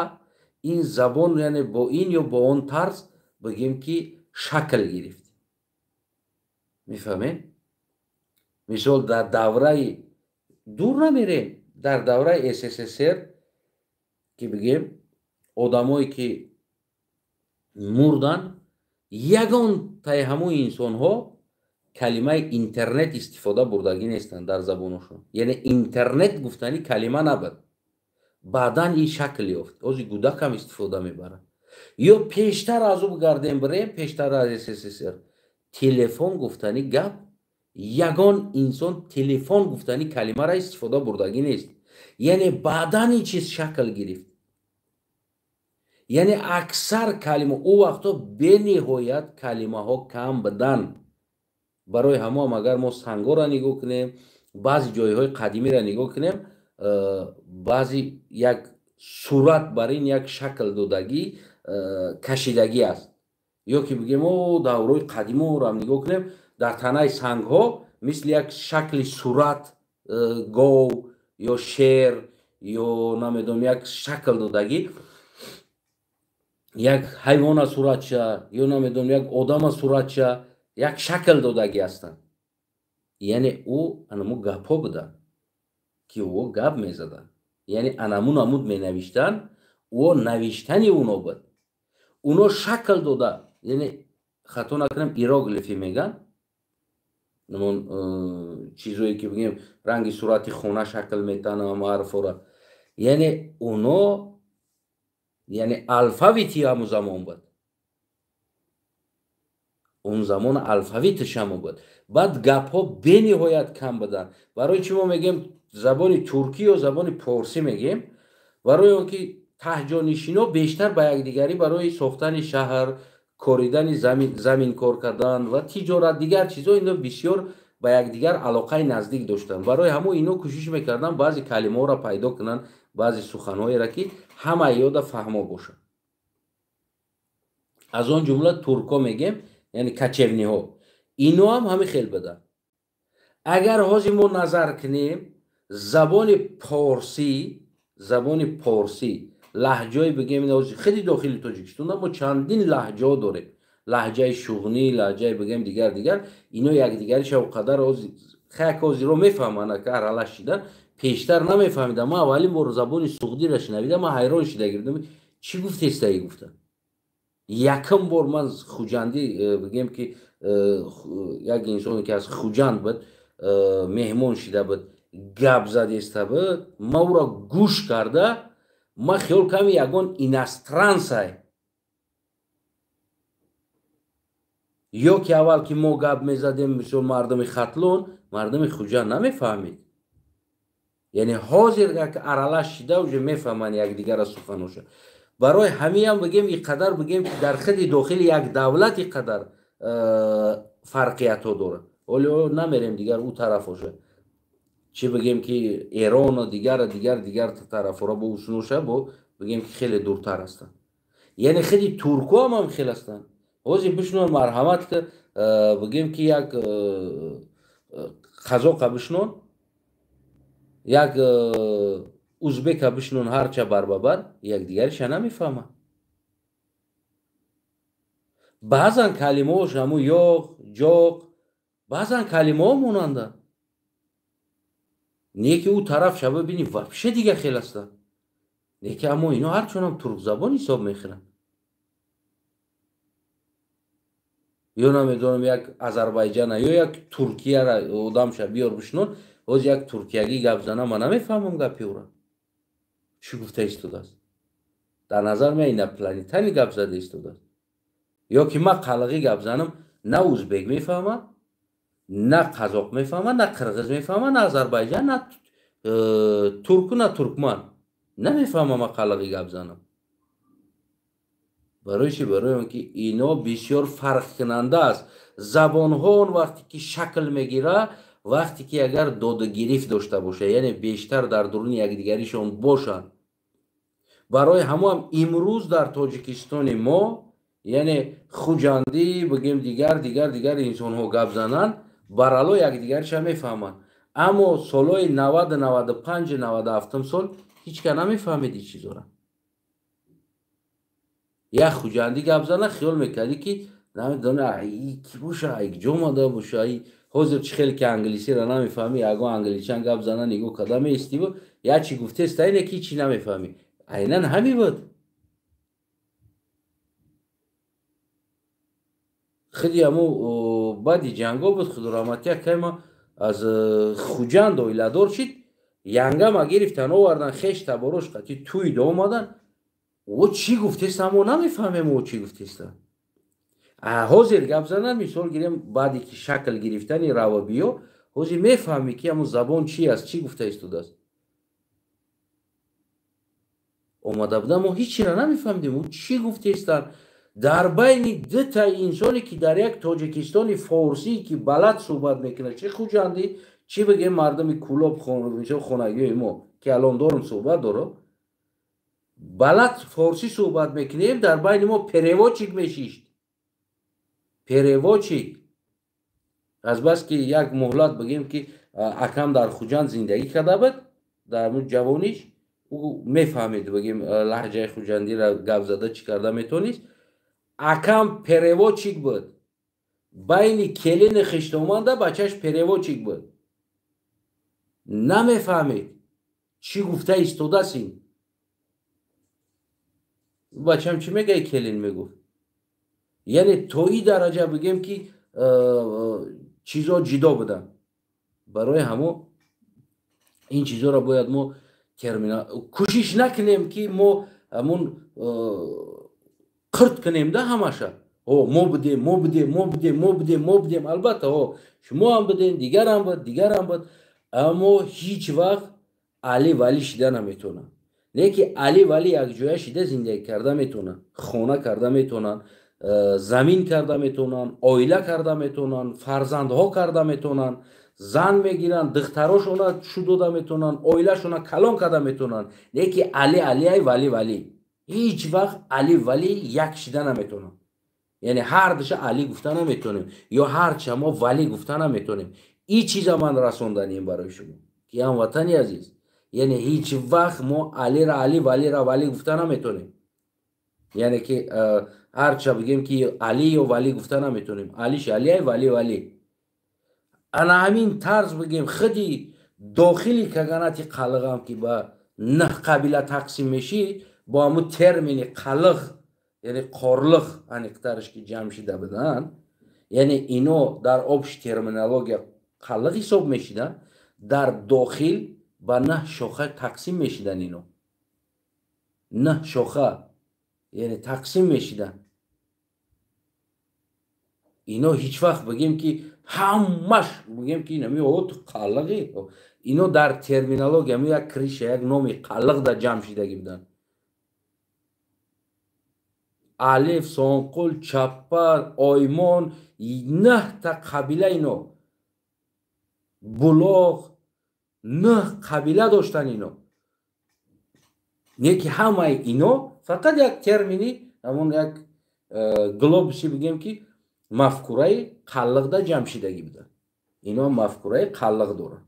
Speaker 1: ин забон, яъне бо ин ё бо он тарз, бигем, ки шакл гирифт. Мефаҳмед? Мисол, дар давраи дур намерем, дар давраи СССР, ки бигем, одамое ки мурданд, ягон таи ҳамун инсонҳо калимаи интернет истифода бурдагӣ нестанд дар забоношон. Яъне интернет гуфтани калима набуд. Баъдан ин шакл ёфт, ҳозир гудакам истифода мебарад. Ё пештар аз ӯ бигардем, бирем пештар аз СССР, телефон гуфтани гап, ягон инсон телефон гуфтани калимаро истифода бурдагӣ нест. Яъне баъдан ин чиз шакл гирифт. Яъне аксар калима ӯ вақтҳо бениҳоят калимаҳо кам буданд. Барои ҳамоам агар мо сангоро нигоҳ кунем, баъзе ҷойҳои қадимиро нигоҳ кунем, баъзе як сурат бар ин як шакл додагӣ, кашидагӣ аст. Ё ки бигем, о, даврои қадиморо нигоҳ кунем, дар танаи сангҳо мисли як шакли сурат, гов ё шер ё намедонам, як шакл додагӣ, як ҳайвона суратча ё намедонам, як одама суратча, як шакл додагӣ ҳастанд. Яъне ӯ анаму гапҳо буданд, ки ӯ гап мезаданд, яъне анаму намуд менавиштанд, ӯ навиштани уно буд, уно шакл дода, яъне Хато накунам, иероглифӣ меган, ҳамон чизое ки бигем ранги сурати хона шакл метаҳанд, ҳама ҳарфора. Яъне оно, яъне алфавити ҳамун замон буд, он замон алфавиташ ҳамон буд. Баъд гапҳо бениҳоят кам буданд. Барои чӣ мо мегӯем забони туркӣ ё забони порсӣ мегӯем? Барои он ки таҳҷонишино бештар ба якдигарӣ барои сохтани шаҳр, коридани замин, замин кор кардан ва тиҷорат, дигар чизҳо, ино бисёр ба якдигар алоқаи наздик доштанд. Барои ҳамон ино кӯшиш мекарданд баъзе калимаҳоро пайдо кунанд, баъзе суханҳоеро, ки ҳама ёда фаҳмо бошад. Аз он ҷумла туркҳо мегем, яъне кочевниҳо, ино ҳам ҳамин хел буданд. Агар ҳозир мо назар кунем, забони порсӣ, забони порсӣ лаҳҷое бигем, хеле дохили Тоҷикистон мо чандин лаҳҷаҳо дорем, лаҳҷаи шуғнӣ, лаҳҷаи бигем дигар дигар, ино якдигариша оқадар хаяк ҳозиро мефаҳманд, ки аралаш шидан, пештар намефаҳмидам. Ман аввалин бор забони суғдиро шунавидам, ман ҳайрон шида гирдам, чӣ гуфтестаи гуфта. Якум бор ман хуҷандӣ бигем ки як инсоне ки аз Хуҷанд буд, меҳмон шида буд, гап задеста буд, ман ӯро гӯш карда, ман хиёл кардам ягон иностранцай. Ё ки аввал ки мо гап мезадем, мисол мардуми Хатлон, мардуми Хуҷанд намефаҳмид. Яъне ҳозир як аралаш шида уже мефаҳманд якдигара суханоша. Барои ҳамиам бигем, и қадар бигем ки дар худи дохили як давлат и қадар фарқиятҳо дорад. Ҳоло намерем дигар ӯ тарафоша, чӣ бигем ки Эрону дигар дигар дигар тарафҳоро бо усуноша бо бигем ки хеле дуртар ҳастанд. Яъне худи туркҳо ҳам хел ҳастанд. Ҳозир бишнон, марҳамат, бигем ки як қазоқа бишнон, як узбека бишнон, ҳарча барбабар якдигариша намефаҳмад. Баъзан калимаҳош ҳамун ёқ, ҷоқ, баъзан калимаҳо монанданд. Не ки ӯ тараф шава бинӣ вообще дига хел ҳастанд. Не ки аммо ино ҳарчонам туркзабон ҳисоб мехӯранд. Ё намедонам як Азарбайҷана ё як Туркияра одамша биёр бишнон, ҳозир як туркиягӣ гап зана, ман намефаҳмам гапи ӯра. Чӣ гуфта истодааст? Дар назар меояд инопланетани гап зада истодааст. Ё ки ман қалғӣ гап занам, на узбек мефаҳмад, на қазоқ мефаҳмад, на қирғиз мефаҳмад, на Азарбайҷан, на турку, на туркман. Намефаҳмам ман қалғӣ гап занам. Барои чӣ? Барои он ки ино бисёр фарқкунанда аст. Забонҳо он вақте ки шакл мегирад, вақте ки агар додагирифт дошта бошад, яъне бештар дар дуруни якдигаришон бошанд. Барои ҳамон имрӯз дар Тоҷикистони мо, яъне хуҷандӣ бигем дигар дигар дигар инсонҳо гап зананд, барало якдигариша мефаҳманд. Аммо солҳои 90, 95, 97 сол ҳеҷ кас намефаҳмид ин чизора. Як хуҷандӣ гап зана, хиёл мекардӣ ки намедонам ки боша, ҷо омада боша. Ҳозир чӣ хеле ки англисиро намефаҳмӣ, ягон англичан гап зана нигоҳ карда меистиву як чӣ гуфтеста, ине ки ҳичи намефаҳмӣ. Айнан ҳамин буд. Худи ҳамо баъди ҷанго буд, худораҳматӣ акайма аз Хуҷанд оиладор шид, янгама гирифтан овардан, хеш таборош қатӣ тӯй омадан. О чӣ гуфтеста, мо намефаҳмем о чӣ гуфтеста. Ҳозир гап занад, мисол гирем, баъде ки шакл гирифтани равобиё, ҳозир мефаҳмӣ ки ҳамон забон чи аст, чӣ гуфта истодааст. Омада буда мо ҳеҷ чиро намефаҳмидем, ӯ чӣ гуфтестанд. Дар байни дута инсоне ки дар як Тоҷикистони форсӣ ки балад суҳбат мекунад, чӣ хуҷандӣ, чӣ бигем мардуми Кӯлоб, мисол хонагиҳои мо ки алон дорум суҳбат дорам, балад форсӣ суҳбат мекунем, дар байни мо переводчик мешишт. Переводчик. Азбаски як муҳлат бигем ки акам дар Хуҷанд зиндагӣ карда буд, дар ҷавониш ӯ мефаҳмид бигем лаҳҷаи хуҷандиро гап зада чӣ карда метонист. Акам переводчик буд. Байни келини хиштоманда бачаш переводчик буд. Намефаҳмид чӣ гуфта истодааст ин. Бачам чӣ мегӯяй келин мегуфт. Яъне то и дараҷа бигем ки чизо ҷидо буданд. Барои ҳамо ин чизоро бояд мо термина кӯшиш накунем, ки мо ҳамун қирт кунем да ҳамаша. О, мо будем, мо будем, мо будем, мо будем, мо будем. Албатта, о, шумо ҳам будем, дигарам буд, дигарам буд, аммо ҳеҷ вақт Али Вали шида наметавонанд. Не ки Али Вали якҷоя шида зиндагӣ карда метавонанд, хона карда метавонанд, замин карда метавонанд, оила карда метавонанд, фарзандҳо карда метавонанд, зан мегиранд, духтарошона шу дода метавонанд, оилашона калон карда метавонанд. Не ки Али Алиай, Вали Вали. Ҳеҷ вақт Али Вали як шида наметавонанд. Яъне ҳар душа Али гуфта наметавонем ё ҳарча мо Вали гуфта наметавонем. Ин чиза ман расонданем барои шумо, ки ҳамватани азиз, яъне ҳеҷ вақт мо Алира Али, Валира Вали гуфта наметавонем. Яъне ки ҳарча бигем ки Али ё Вали гуфта наметавонем. Алиш Алиай, Вали Вали. Ана ҳамин тарз бигем худи дохили каганати қалиғам ки ба наҳ қабила тақсим мешид, бо ҳамун термини қалиғ, яъне қорлиқ аниқтараш ки ҷамъ шида буданд, яъне ино дар общ терминология қалиқ ҳисоб мешиданд, дар дохил ба наҳ шоха тақсим мешиданд. Ино наҳ шоха яъне тақсим мешиданд. Ино ҳеҷ вақт бигем ки ҳамаш бигем ки инами о ту қалиғи. Ино дар терминология ҳамин як криша, як номи қалиқ дар ҷамъ шидагӣ буданд. Алиф, Сонқул, Чаппа, Оймон, наҳта қабила ино. Булоғ, наҳ қабила доштан ино. Не ки ҳамаи ино фақат як термини, ҳамон як глобуси бигем ки мафкураи қаллиқда ҷамъ шидагӣ буданд. Ино мафкураи қаллиқ доранд.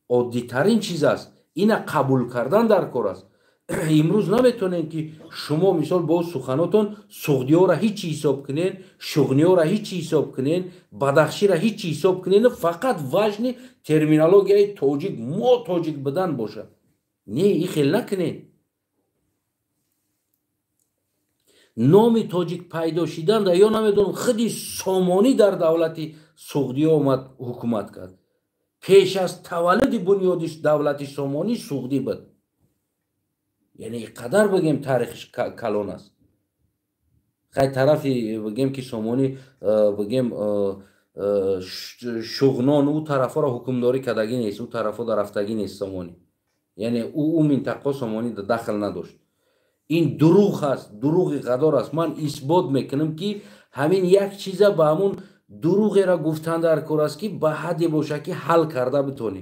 Speaker 1: Оддитарин чиз аст. Ина қабул кардан дар кор аст. Имрӯз наметавонем ки шумо мисол бо суханотон суғдиёра ҳеҷ чи ҳисоб кунен, шуғниёра ҳеҷ чи ҳисоб кунен, бадахшира ҳеҷ чи ҳисоб кунен, фақат важни терминологияи тоҷик, мо тоҷик будан бошад. Не, и хел накунен. Номи тоҷик пайдо шидан да ё намедонам худи Сомонӣ дар давлати Суғдиё омад ҳукумат кард. Пеш аз таваллуди бунёди давлати Сомонӣ Суғдӣ буд. Яъне ин қадар бигем таърихиш калон аст. Хай тарафи бигем ки Сомонӣ бигем Шуғнон ӯ тарафҳоро ҳукмдорӣ кардагӣ нест, ӯ тарафҳо дар рафтагӣ нест Сомонӣ. Яъне ӯ минтақаҳо Сомонӣ дахл надошт. Ин дурӯғ аст, дурӯғи ғадор аст. Ман исбот мекунам ки ҳамин як чиза ба ҳамун дурӯғеро гуфтан дар кор аст ки ба ҳадде бошад ки ҳал карда битонӣ.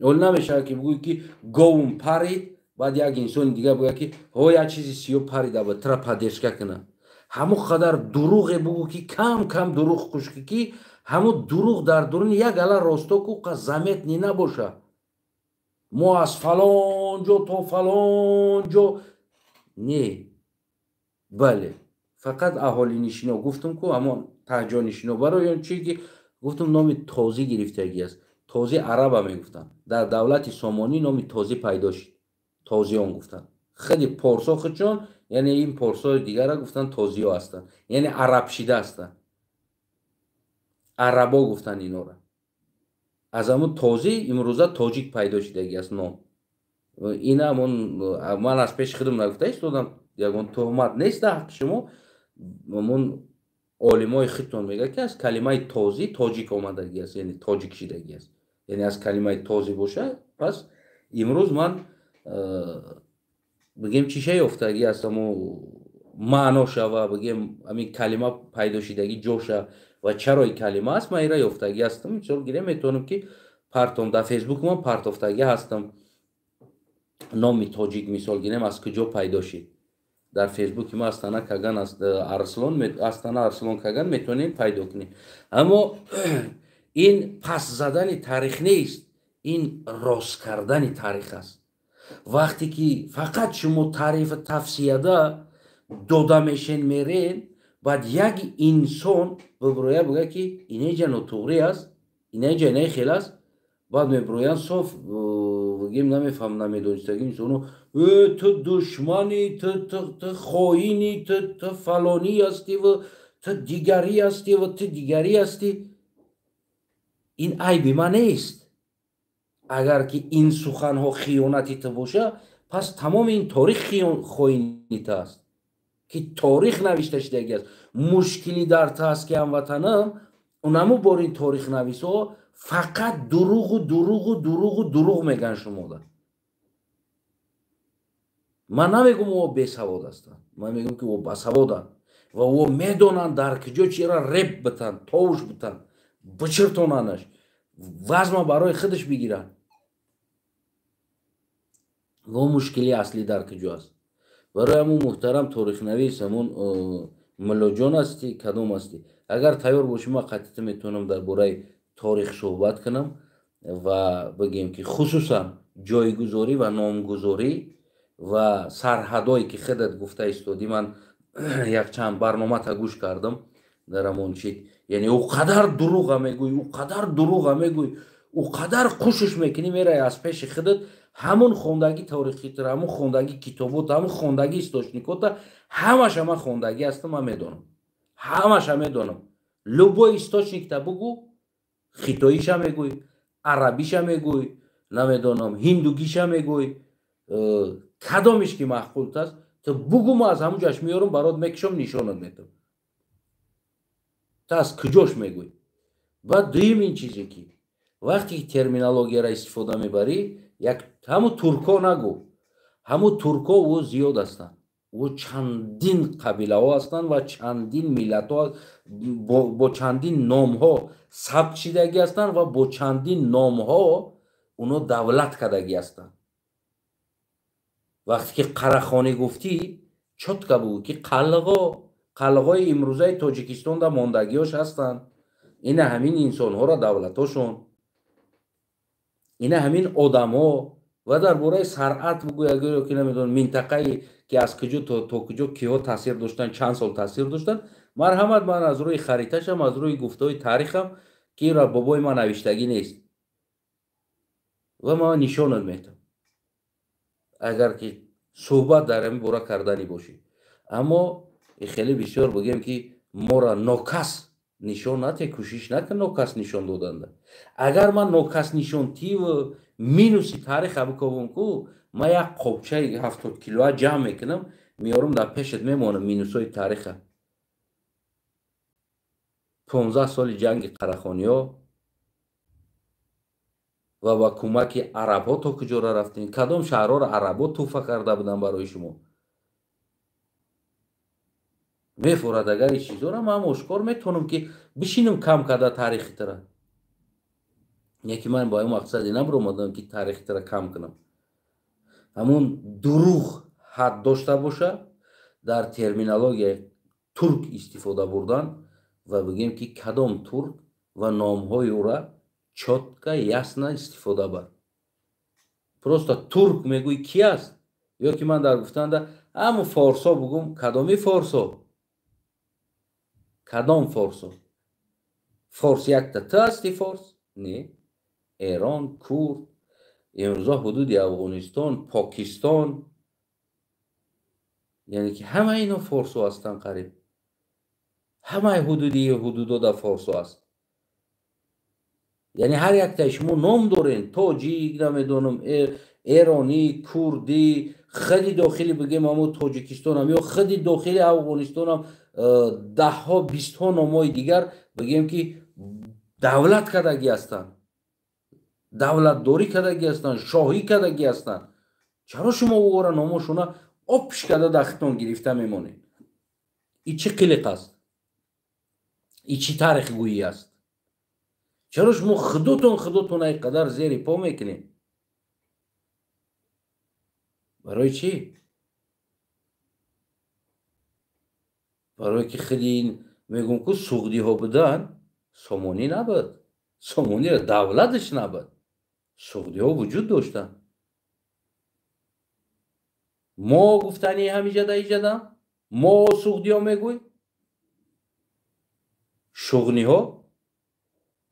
Speaker 1: Ол намешавад ки бигӯӣ ки говум парид, баъд як инсони дигар бигӯяд ки ҳо як чизи сиёҳ парида буд, тра поддержка кунад. Ҳамон қадар дурӯғе бугӯ ки кам кам дурӯғ хушки ки ҳамон дурӯғ дар дуруни як ала росто ку қа заметни набошад. Мо аз фалон ҷо то фалон ҷо не. Бале, фақат аҳолинишино гуфтум ку ҳамон таҳҷонишино барои он чи ки гуфтум номи тозӣ гирифтагӣ аст. Тозӣ араба мегуфтанд. Дар давлати Сомонӣ номи тозӣ пайдо шуд. Тозиён гуфтанд. Худи порсо худшон, яъне ин порсои дигара гуфтанд тозиё ҳастанд, яъне арабшида ҳастанд. Арабо гуфтанд инора. Аз ҳамун тозӣ имрӯза тоҷик пайдо шидагӣ аст ном. Ина ҳамон ман аз пеши худам нагуфта истодам, ягон туҳмат нест дар ҳаққи шумо. Ҳамон олимои худтон мегӯяд ки аз калимаи тозӣ тоҷик омадагӣ аст, яъне тоҷик шидагӣ аст. Яъне аз калимаи тозӣ бошад, пас имрӯз ман бигем чиша ёфтагӣ аст, амо маъно шава, бигем ҳамин калима пайдо шидагӣ ҷоша ва чаро ин калима аст, ман ира ёфтагӣ ҳастам. Мисол гирем метавонам ки партом дар фейсбук ман партофтагӣ ҳастам. Номи тоҷик мисол гирем аз куҷо пайдо шид. Дар фейсбуки ма Астана Каган аст, Арслон, Астана Арслон Каган метавонем пайдо кунем. Аммо ин пас задани таърих нест, ин рост кардани таърих аст. Вақте ки фақат шумо таърифу тавсияда дода мешен мерен, баъд як инсон бибироя бигӯяд ки инеҷа нотуғрӣ аст, инеҷа инаи хел аст, Баъд мебироянд соф гем намефаҳм, намедонистаги инсоно: ту душманӣ, ту хоинӣ, ту фалонӣ ҳастӣ ва ту дигарӣ ҳастӣ ва ту дигарӣ ҳастӣ. Ин айби ман нест. Агар ки ин суханҳо хиёнати ту боша, пас тамоми ин торих хоинита аст, ки торих навишта шудагӣ аст. Мушкилӣ дар ту аст, ки ҳамватанам, унаму бор ин торихнависҳо фақат дуруғу дуруғу дуруғу дуруғ мегӯянд шумода. Ман намегӯм о бесавод ҳастанд, ман мегӯм, ки о басаводанд ва о медонанд, дар куҷо чира реп битанд, товуш битанд, бичиртонанаш, вазма барои худаш бигиранд. Во мушкили аслӣ дар куҷо аст? Барои ҳамун муҳтарам торихнавис, ҳамун муллоҷон ҳастӣ, кадом ҳастӣ, агар тайёр бошӣ, ман қатъита метавонам дар бораи торих суҳбат кунам ва бигем, ки хусусан ҷойгузорӣ ва номгузорӣ ва сарҳадое, ки худат гуфта истодӣ. Ман якчанд барномата гӯш кардам дар ҳамон чи, яъне ӯ қадар дуруға мегӯй, ӯ қадар дуруға мегӯй, ӯ қадар кӯшиш мекунӣ, мерай аз пеши худат ҳамун хондагӣ торихитра, ҳамун хондагӣ китобота, ҳамун хондагӣ источникота, ҳамаша ман хондагӣ ҳастам, ман медонам, ҳамаша медонам. Любой источникта бугӯ, хитоиша мегӯй, арабиша мегӯй, намедонам, ҳиндугиша мегӯй, кадомиш ки маъқулт аст, ту бугӯ, ма аз ҳамун ҷаш меёрам, барот мекишам, нишонат метам. Ту аз куҷош мегӯй? Баъд дуюм ин чизе, ки вақте ки терминологияро истифода мебарӣ, як ҳамун турко нагӯ. Ҳамун турко ӯ зиёд ҳастанд, ӯ чандин қабилаҳо ҳастанд ва чандин миллатҳо бо чандин номҳо сабт шидагӣ ҳастанд ва бо чандин номҳо уно давлат кардагӣ ҳастанд. Вақте ки Қарахонӣ гуфтӣ, чётко бугӯ, ки қалғо, қалғои имрӯзаи Тоҷикистонда мондагиёш ҳастанд. Ина ҳамин инсонҳоро, давлатошон, ина ҳамин одамҳо. Ва дар бораи саръат бугӯ, ё ки намедонам, минтақае ки аз куҷо то куҷо киҳо таъсир доштанд, чанд сол таъсир доштанд, марҳамат, ман аз рӯи хариташам, аз рӯи гуфтаҳои таърихам, ки инро бобои ман навиштагӣ нест, ва ман нишонат метам, агар ки суҳбат дар ҳамин бора карданӣ бошӣ. Аммо хеле бисёр бигем, ки моро нокас нишон нате, кӯшиш накун нокас нишон доданда. Агар ман нокас нишон тиву минуси тариха биковам ку, ман як қобчаи 70 килоа ҷамъ мекунам, меорам, дар пешат мемонам минусҳои тариха. 15 соли ҷанги қарахониҳо ва ба кӯмаки арабҳо то куҷора рафтем, кадом шаҳрҳоро арабҳо тӯҳфа карда буданд барои шумо, мефорад. Агар ин чизҳоро ман ошкор метавонам, ки бишинам кам карда таърихи тара, яки ман ба он мақсаде набаромадам, ки таърихи тара кам кунам. Ҳамун дурӯғ ҳад дошта боша. Дар терминологияи турк истифода бурдан ва бигем, ки кадом турк ва номҳои ӯра чётко, ясно истифода бар. Просто турк мегӯй, ки аст? Ё ки ман дар гуфтанда ҳамун форсо бугум, кадоми форсо, кадом форсо? Форс якта ту ҳасти, форс не, Эрон, курд, имрӯза ҳудуди Афғонистон, Покистон, яъне ки ҳама ино форсо ҳастанд. Қариб ҳамаи ҳудуди ҳудудода форсо аст. Яъне ҳар яктаи шумо ном дорен: тоҷик, намедонам, эронӣ, курдӣ. Худи дохили, бигем, ҳамо Тоҷикистонам ё худи дохили Афғонистонам даҳҳо, бистҳо номҳои дигар, бигем, ки давлат кардагӣ ҳастанд, давлатдорӣ кардагӣ ҳастанд, шоҳӣ кардагӣ ҳастанд. Чаро шумо ӯро номошона опш карда дар хитон гирифта мемонед? И чӣ қилиқ аст? И чӣ таърихгӯӣ аст? Чаро шумо худотон ай қадар зери по мекунед? Барои чӣ? Барое ки худи ин мегӯм, ку суғдиҳо будан, Сомонӣ набуд, Сомониро давлаташ набуд, суғдиҳо вуҷуд доштанд. Мо гуфтани ҳамиҷада иҷада мо суғдиҳо мегӯй, шуғниҳо.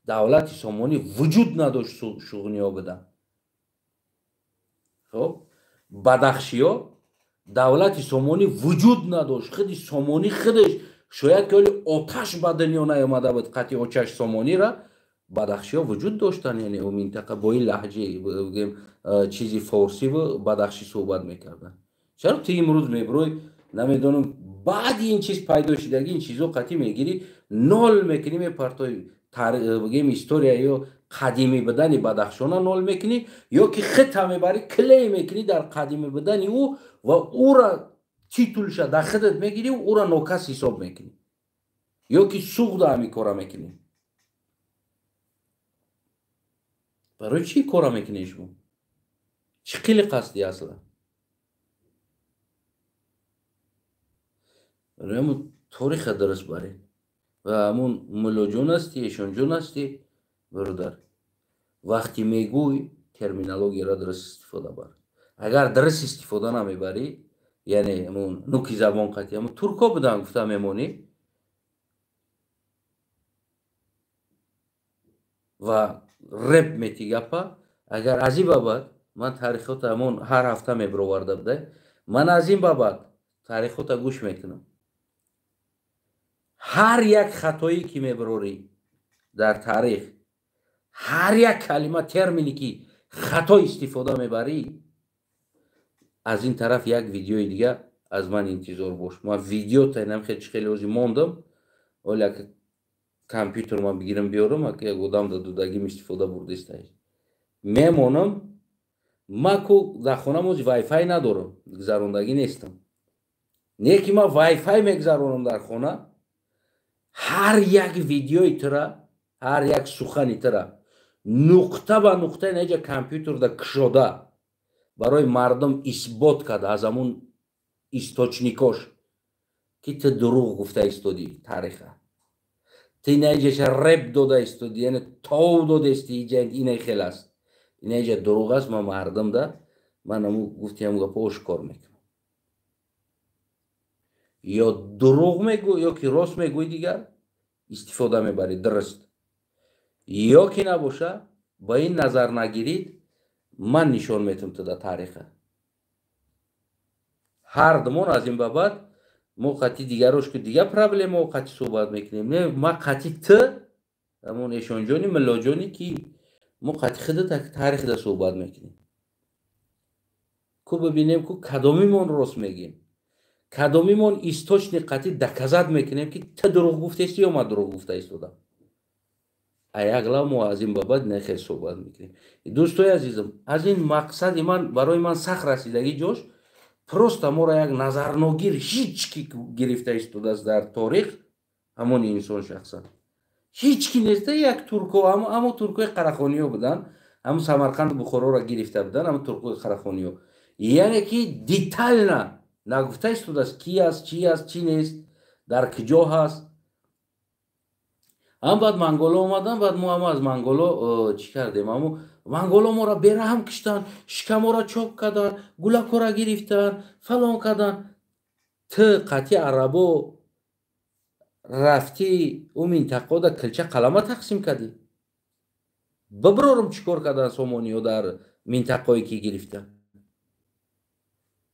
Speaker 1: Давлати Сомонӣ вуҷуд надошт, шуғниё будан. Хоб, бадахшиё давлати Сомонӣ вуҷуд надошт. Худи Сомонӣ худаш шояд ки оли оташ ба дунё наомада буд, қатъи очаш Сомонира бадахшиё вуҷуд доштанд, яъне ӯ минтақа бо ин лаҳҷа бигем чизи форсиву бадахшӣ суҳбат мекарданд. Чаро ту имрӯз мебурӯй, намедонам, баъди ин чиз пайдо шидаги ин чизо қатъӣ мегирӣ, нол мекунӣ, мепартои, бигем история ё қадимӣ будани Бадахшона нол мекунӣ, ё ки хита мебарӣ, клей мекунӣ дар қадимӣ будани ӯ ва ӯра титулша дар худат мегирӣ, ӯра нокас ҳисоб мекунӣ, ё ки суғда ҳамин кора мекунӣ. Барои чӣ кора мекунӣ шумо? Чӣ қили қасди асла? Барои ҳамун тариха дуруст баред. Ва ҳамун муллоҷон ҳастӣ, эшонҷон ҳастӣ, бародар. Вақти мегӯй терминологияро дуруст истифода бар. Агар дуруст истифода намебарӣ, яъне ҳамун нуки забон қатъи ҳамун турко будан гуфта мемонӣ ва реп мети гапа. Агар аз ин бабад ман таърихота ҳамон ҳар ҳафта мебироварда будай, ман аз ин бабад таърихота гӯш мекунам. Ҳар як хатое ки мебирорӣ дар таърих, ҳар як калима термине ки хато истифода мебарӣ, аз ин тараф як видеои дига аз ман интизор бош. Ман видео таинам хеле хеле ози мондам, оли як компютер ман бигирам биёрам, як одам да дудагим истифода бурдистай. Мемонам, ман ку дар хонам ози вайфай надорам, гузарондагӣ нестам. Не ки ман вайфай мегузаронам дар хона, ҳар як видеои тура, ҳар як сухани тура нуқта ба нуқта инҷа компютерда кушода барои мардум исбот карда аз ҳамун источникош ки ту дурӯғ гуфта истодӣ тариха. Ту инаҷаша реп дода истодӣ, яъне тов додаисти, иҷа инай хел аст. Инаҷа дурӯғ аст, ман мардумда ман ҳамун гуфти ҳамун гапо ошкор мекунам. Ё дурӯғ мегӯ, ё ки рост мегӯй, дигар истифода мебарӣ дуруст. Ё ки набоша, ба ин назар нагирид, ман нишон метам ту да тариха. Ҳар думон аз ин ба баъд мо қатъи дигарош ки дигар проблема қатъи суҳбат мекунем. Не, ма қатъи ту, ҳамон эшонҷони, миллоҷони ки мо қатъи худат тариҳда суҳбат мекунем. Ку бибинем ку кадомимон рост мегем. Кадомимон источник қатъи доказат мекунем ки ту дурӯғ гуфтаисти ё ман дурӯғ гуфта истодам. Аяглав мо аз ин ба баъд нехел суҳбат мекунем. Дӯстои азизам, аз ин мақсади ман барои ман сахт расидагӣ ҷош просто моро як назарногир ҳеҷ ки гирифта истодааст дар торих, ҳамон инсон шахсан. Ҳеҷ ки нест, як турко, амо туркои қарахониё буданд, ҳамон Самарқанду Бухороро гирифта буданд, ҳамон туркои қарахониё. Яъне ки детально нагуфта истодааст ки аст, чи аст, чи нест, дар куҷо ҳаст. Ҳам баъд монголо омадан, баъд мо ҳама аз монголо чӣ кардем? Амо монголо моро бераҳм киштанд, шикаморо чок карданд, гулакора гирифтанд, фалон карданд. Ту қатъи арабо рафтӣ ӯ минтақода килча қалама тақсим кардӣ. Бибирорум чӣ кор карданд сомониё дар минтақое ки гирифтанд.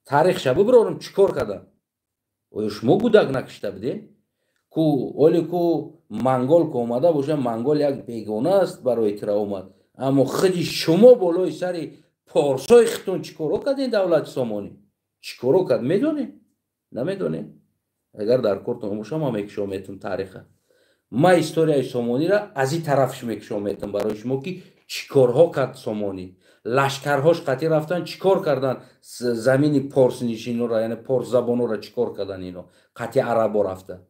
Speaker 1: Таърихша бибирорум чӣ кор карданд. Оё шумо гудак накишта будед? Ку оли ку монгол ку омада боша, монгол як бегона аст барои тира омад. Аммо худи шумо болои сари порсои худтон чӣ коро кардед давлати Сомонӣ? Чӣ коро кард медонед? Намедонед? Агар дар кортон боша, ман мекушом метум тариха. Ман историяи Сомониро аз ин тарафш мекушом метум барои шумо ки чӣ корҳо кард Сомонӣ. Лашкарҳош қатъи рафтан чӣ кор кардан замини порснишинора, яъне порсзабонора чӣ кор кардан ино қатъи арабо рафта.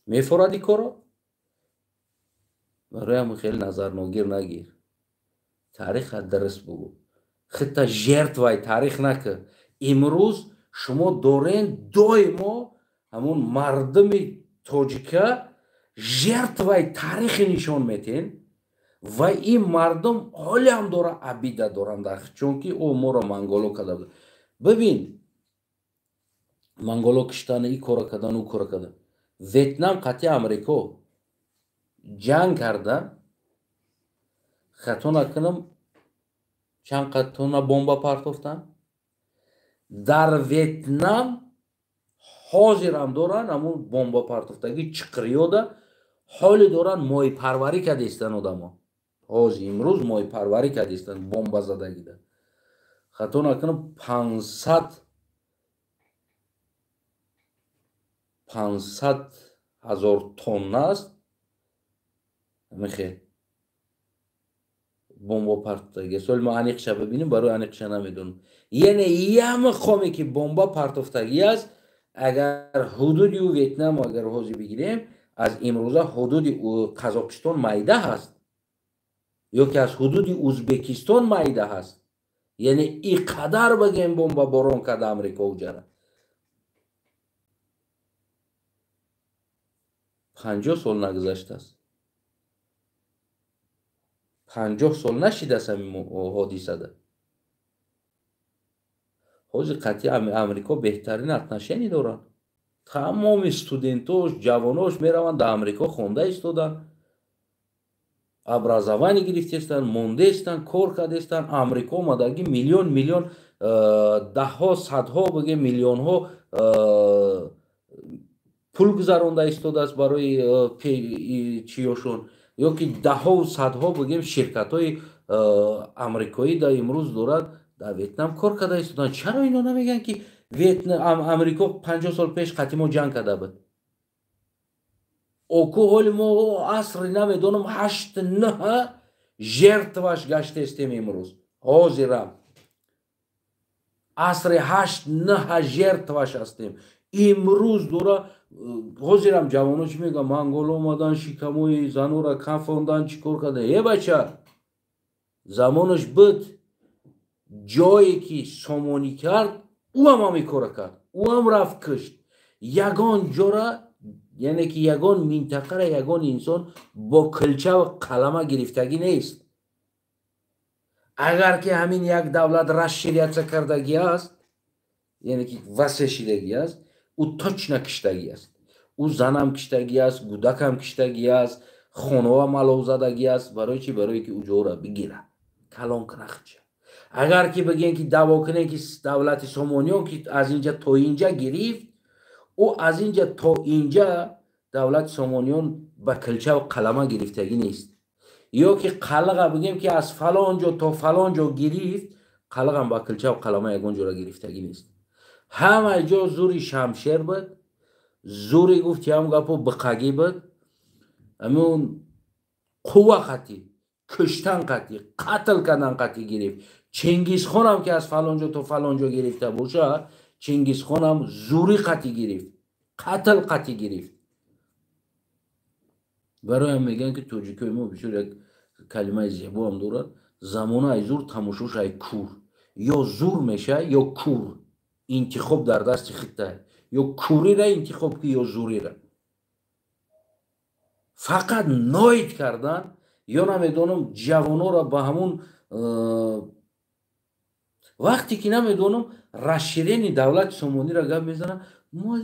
Speaker 1: Мефорад ин коро? Барои ҳамин хеле назарногир нагир. Тариха дуруст бугӯ. Худта жертваи тарих накар. Имрӯз шумо дорен доимо ҳамон мардуми тоҷика жертваи тарихи нишон метен ва ин мардум ҳолиам дора абида доранд, чунки ӯ моро монголо карда буд. Бибин, монголо киштан, ин кора кардан, ӯ кора кардан. Ветнам қатъи Амрико Ҷанг кардан, хато накунам, чанд қад тонна бомба партофтан. Дар Ветнам ҳозирам доранд ҳамун бомба партофтагӣ чиқриёда, ҳоле доранд моҳипарварӣ кардистанд одамо. Ҳозир имрӯз моҳипарварӣ кардистанд бомба задагида. Хато накунам, 500 000 тонна аст мехел бомба партофтагӣ. Соли мо аниқша бибинем, барои аниқша намедонам. Яъне як мақоме ки бомба партофтагӣ аст, агар ҳудуди ӯ Ветнам агар ҳозир бигирем, аз имрӯза ҳудуди Қазоқистон майда ҳаст ё ки аз ҳудуди Узбекистон майда ҳаст. Яъне и қадар бигем бомбаборон карда Амрико уҷара. 50 сол нагузаштааст, 50 сол нашидааст ҳамин ҳодисада. Ҳозир қатъи Амрико беҳтарин отношение доранд. Тамоми студентош, ҷавонош мераванд дар Амрико хонда истоданд, образование гирифтаистанд, мондаистанд, кор кардаистанд. Амрико омадагӣ миллион миллион, даҳҳо, садҳо, бигем миллионҳо пул гузаронда истодааст барои чиёшон, ё ки даҳҳову садҳо бигем ширкатҳои амрикоӣ дар имрӯз дорад дар Ветнам кор карда истоданд. Чаро ино намегӯянд, ки Амрико 50 сол пеш қатъи мо ҷанг карда буд? Оку ҳоли мо асри намедонам ҳашт наҳа жертва ш гаштаистем имрӯз. Ҳозирам асри ҳашт наҳа жертва ш ҳастем имрӯз. Дора ҳозирам ҷавоно чӣ мегӯянд? Монголо омадан, шикамои занора кафондан, чӣ кор кардан. Е бача, замонаш буд, ҷое ки Сомонӣ кард, ӯ ҳам ҳамин кора кард, ӯ ҳам рафт кушт. Ягон ҷора, яъне ки ягон минтақара ягон инсон бо килчаву қалама гирифтагӣ нест. Агар ки ҳамин як давлат расширяться кардагӣ аст, яъне ки васеъ шидагӣ аст, ӯ точно киштагӣ аст. Ӯ занам киштагӣ аст, гудакам киштагӣ аст, хонаам алов задагӣ аст. Барои чӣ? Барое ки ӯ ҷора бигира, калон кунахча. Агар ки бигем, ки даъво кунем, ки давлати Сомониён ки аз инҷа то инҷа гирифт, ӯ аз инҷа то инҷа давлати Сомониён ба килчаву қалама гирифтагӣ нест. Ё ки қалға бигем, ки аз фалон ҷо то фалон ҷо гирифт, қалғам ба килчаву қалама ягон ҷора гирифтагӣ нест. Ҳама ҷо зури шамшер буд, зури гуфти ҳам гапо биқагӣ буд, ҳамун қувва қатӣ куштан, қатӣ қатл кардан, қатӣ гирифт. Чингизхонам ки аз фалон ҷо то фалон ҷо гирифта боша, Чингизхонам зури қатӣ гирифт, қатл қатӣ гирифт. Бароям мегӯянд, ки тоҷикои мо бисёр як калимаи зебоам дорад: замона ай зур, тамошош ай кур. Ё зур меша, ё кур, интихоб дар дасти худта. Ё курира интихоб ки, ё зурира. Фақат ноид кардан ё намедонам ҷавонора ба ҳамун вақте ки намедонам расширение давлати Сомониро гап мезанам, мо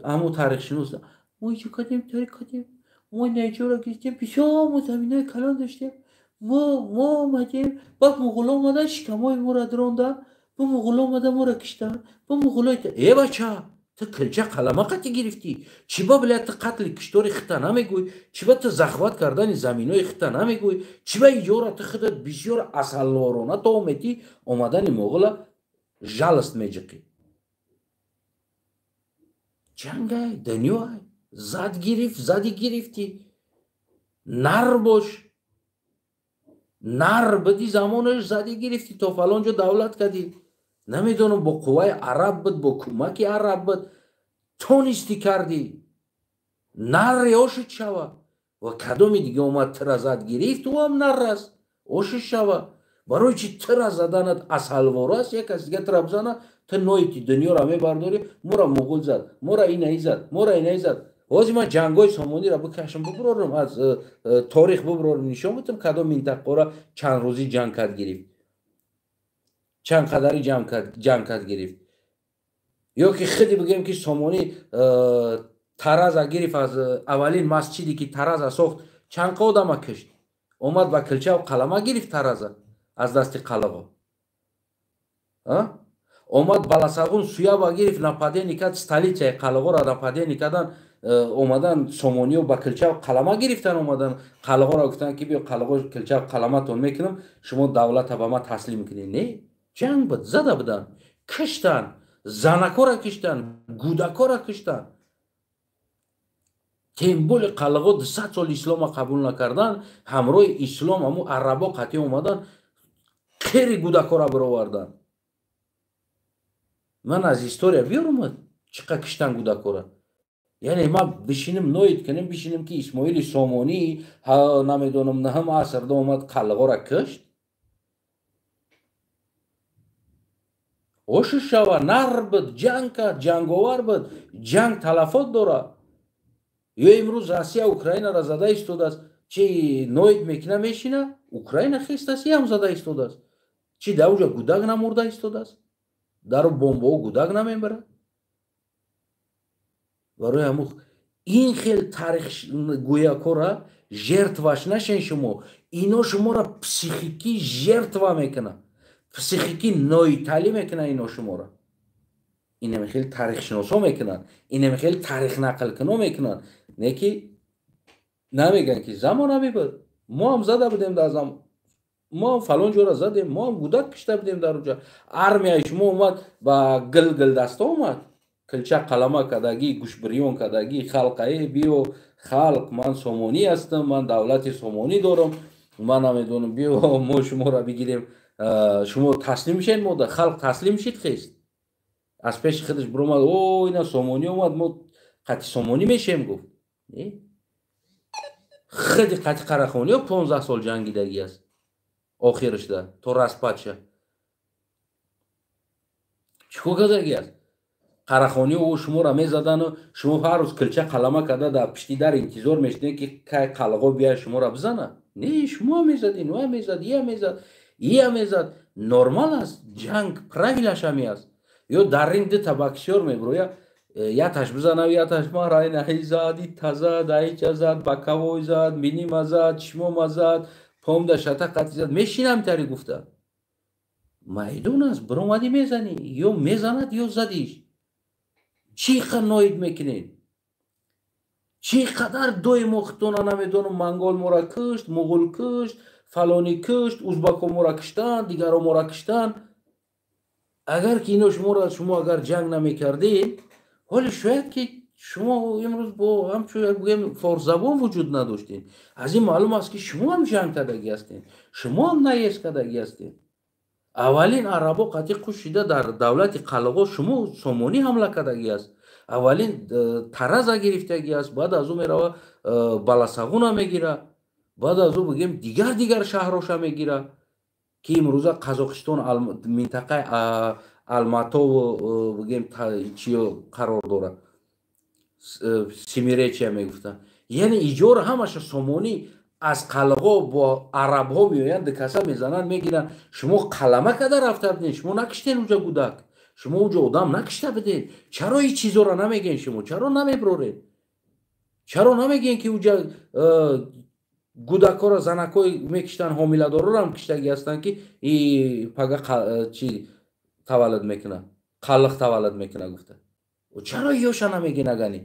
Speaker 1: ҳамун таърихшинос, мо иҷо кардем, таърих кардем, мо наиҷоро гирифтем, бисёр мо заминаи калон доштем, мо омадем, баъд муғуло омадан, шикамҳои моро дронданд, бо муғуло омада моро киштанд, бо муғуло. Э бача, ту килча қалама қатӣ гирифтӣ. Чӣ ба блядь ту қатли киштори хита намегӯй? Чӣ ба ту захват кардани заминои хита намегӯй? Чӣ ба иҷора ту худат бисёр асалворона то ометӣ омадани муғула жалость меҷиқӣ? Ҷангай, дунёай, зад гирифт, зади гирифтӣ. Нар бош, нар биди, замонаш зади гирифтӣ, то фалон ҷо давлат кардӣ. Намедонам, бо қувваи араб буд, бо кӯмаки араб буд, тонистӣ, кардӣ, нарре ошид шава. Ва кадоми дига омад, тира зад гирифт, ӯ ҳам нар аст, ошид шава. Барои чи тира заданат асалвор аст? Як кас дига тира бизана, ту ноити дунёро мебардорӣ: мора муғул зад, мора инаи зад, мора инаи зад. Ҳозир ман ҷангҳои Сомониро бикашам, бубурорам, аз торих бубурорам, нишон бидам, кадом минтақаро чанд рӯзӣ ҷанг кард гирифт, чанд қадари ҷанг кард гирифт. Ё ки худи бигӯем, ки Сомонӣ. Тараза гирифт, аз аввалин масҷиде ки Тараза сохт, чанд қа одама кишт? Омад ба килчаву қалама гирифт Тараза аз дасти қалағо. Омад Баласағун суяба гирифт, нападение кард, столицаи қалағоро нападение кардан, омадан сомониё ба килчав қалама гирифтан, омадан қалағоро гуфтан ки биё қалағо килчав қаламатон мекунам, шумо давлата ба ма таслим кунед. Не, ҷанг буд, зада буданд, киштан, занакора киштан, гудакора киштан. Тем более қалағо 200 сол ислома қабул накардан, ҳамроҳи ислом аму арабо қатъи омадан, хери гудакора бировардан. Ман аз история биёрам, чӣ қа киштан гудакора. Яъне ман бишиним ноид кунем, бишиним ки Исмоили Сомонӣ намедонам наҳам асрда омад қалғора кишт. Оши шава, нар буд, ҷанг кард, ҷанговар буд, ҷанг талафот дорад. Ё имрӯз Россия Украинаро зада истодааст, чи ноид мекуна мешина, Украина хест аст, ям зада истодааст. Чи дар уҷа гудак намурда истодааст? Дар бомбаҳо гудак намебарад? Барои ҳамун ин хел тарихгӯякора жертваш нашен шумо. Ино шуморо психикӣ жертва мекунад, психикӣ ноиталӣ мекунад ино шуморо. Инам хел тарихшиносо мекунанд, инам хел тарихнақлкуно мекунанд. Не ки намегӯянд ки замонавӣ буд, мо ҳам зада будем дар замон, мо ҳам фалон ҷоро задем, мо ҳам гудак кишта будем дар уҷа. Армияи шумо омад ба гилгил даста омад, килча қалама кардагӣ, гӯшбирён кардагӣ, халқае биё халқ, ман сомонӣ ҳастам, ман давлати сомонӣ дорам, ман намедонам, биё мо шуморо бигирем, шумо таслим шед, мода халқ таслим шид хест. Аз пеши худаш биромад, о ина сомонӣ омад, мо қатъи сомонӣ мешем, гуфт. Худи қатъи қарахониё 15 сол ҷангидагӣ аст охирашда то распадша. Чӣ кор кардагӣ аст? Қарахониё ӯ шуморо мезадану шумо ҳар рӯз килча қалама карда дар пишти дар интизор мешудед ки кай қалғо биёяд шуморо бизанад. Не, шумо мезадед, ӯ мезад, ия мезад, ия мезад. Нормал аст, ҷанг правилаш ҳами аст. Ё дар ринг дута боксёр мебирояд, яташ бизанад, яташ мара инаҳи зад, ита зад, аича зад, боковой зад, минима зад, чишмома зад, помда шата қатъи зад, мешинам тари гуфта. Майдон аст, биромадӣ мезанӣ, ё мезанад, ё задиш. Чӣ қа ноид мекунед? Чӣ қадар доимо худтона намедонам, монгол мора кишт, муғул кишт, фалонӣ кишт, узбако мора киштанд, дигаро мора киштанд. Агар ки ино шуморо шумо агар ҷанг намекардед, ҳоле шояд ки шумо имрӯз бо ҳамчун як гӯем форсзабон вуҷуд надоштед. Аз ин маълум аст ки шумо ҳам ҷанг кардагӣ ҳастед, шумо ҳам наезд кардагӣ ҳастед. Аввалин арабо қатъи қуш шида дар давлати қалғо шумо сомонӣ ҳамла кардагӣ аст. Аввалин Тараза гирифтагӣ аст, баъд аз ӯ мерава Баласағуна мегира, баъд аз ӯ бигем дигар дигар шаҳроша мегира ки имрӯза Қазоқистон минтақаи Алматову бигем чиё қарор дорад, Семиречия мегуфтанд. Яъне иҷора ҳамаша сомонӣ аз қалғо бо арабҳо меоянд, дикаса мезананд, мегиранд. Шумо қалама карда рафта будед, шумо накиштед уҷа гудак, шумо уҷа одам накишта будед. Чаро ин чизоро намегӯед шумо? Чаро намеброред? Чаро намегӯед ки уҷа гудакҳоро занакҳои мекиштанд, ҳомиладорро ҳам киштагӣ ҳастанд ки и пага чи таваллуд мекунад, қаллиқ таваллуд мекунад гуфта. Чаро ёша намегӯед агани?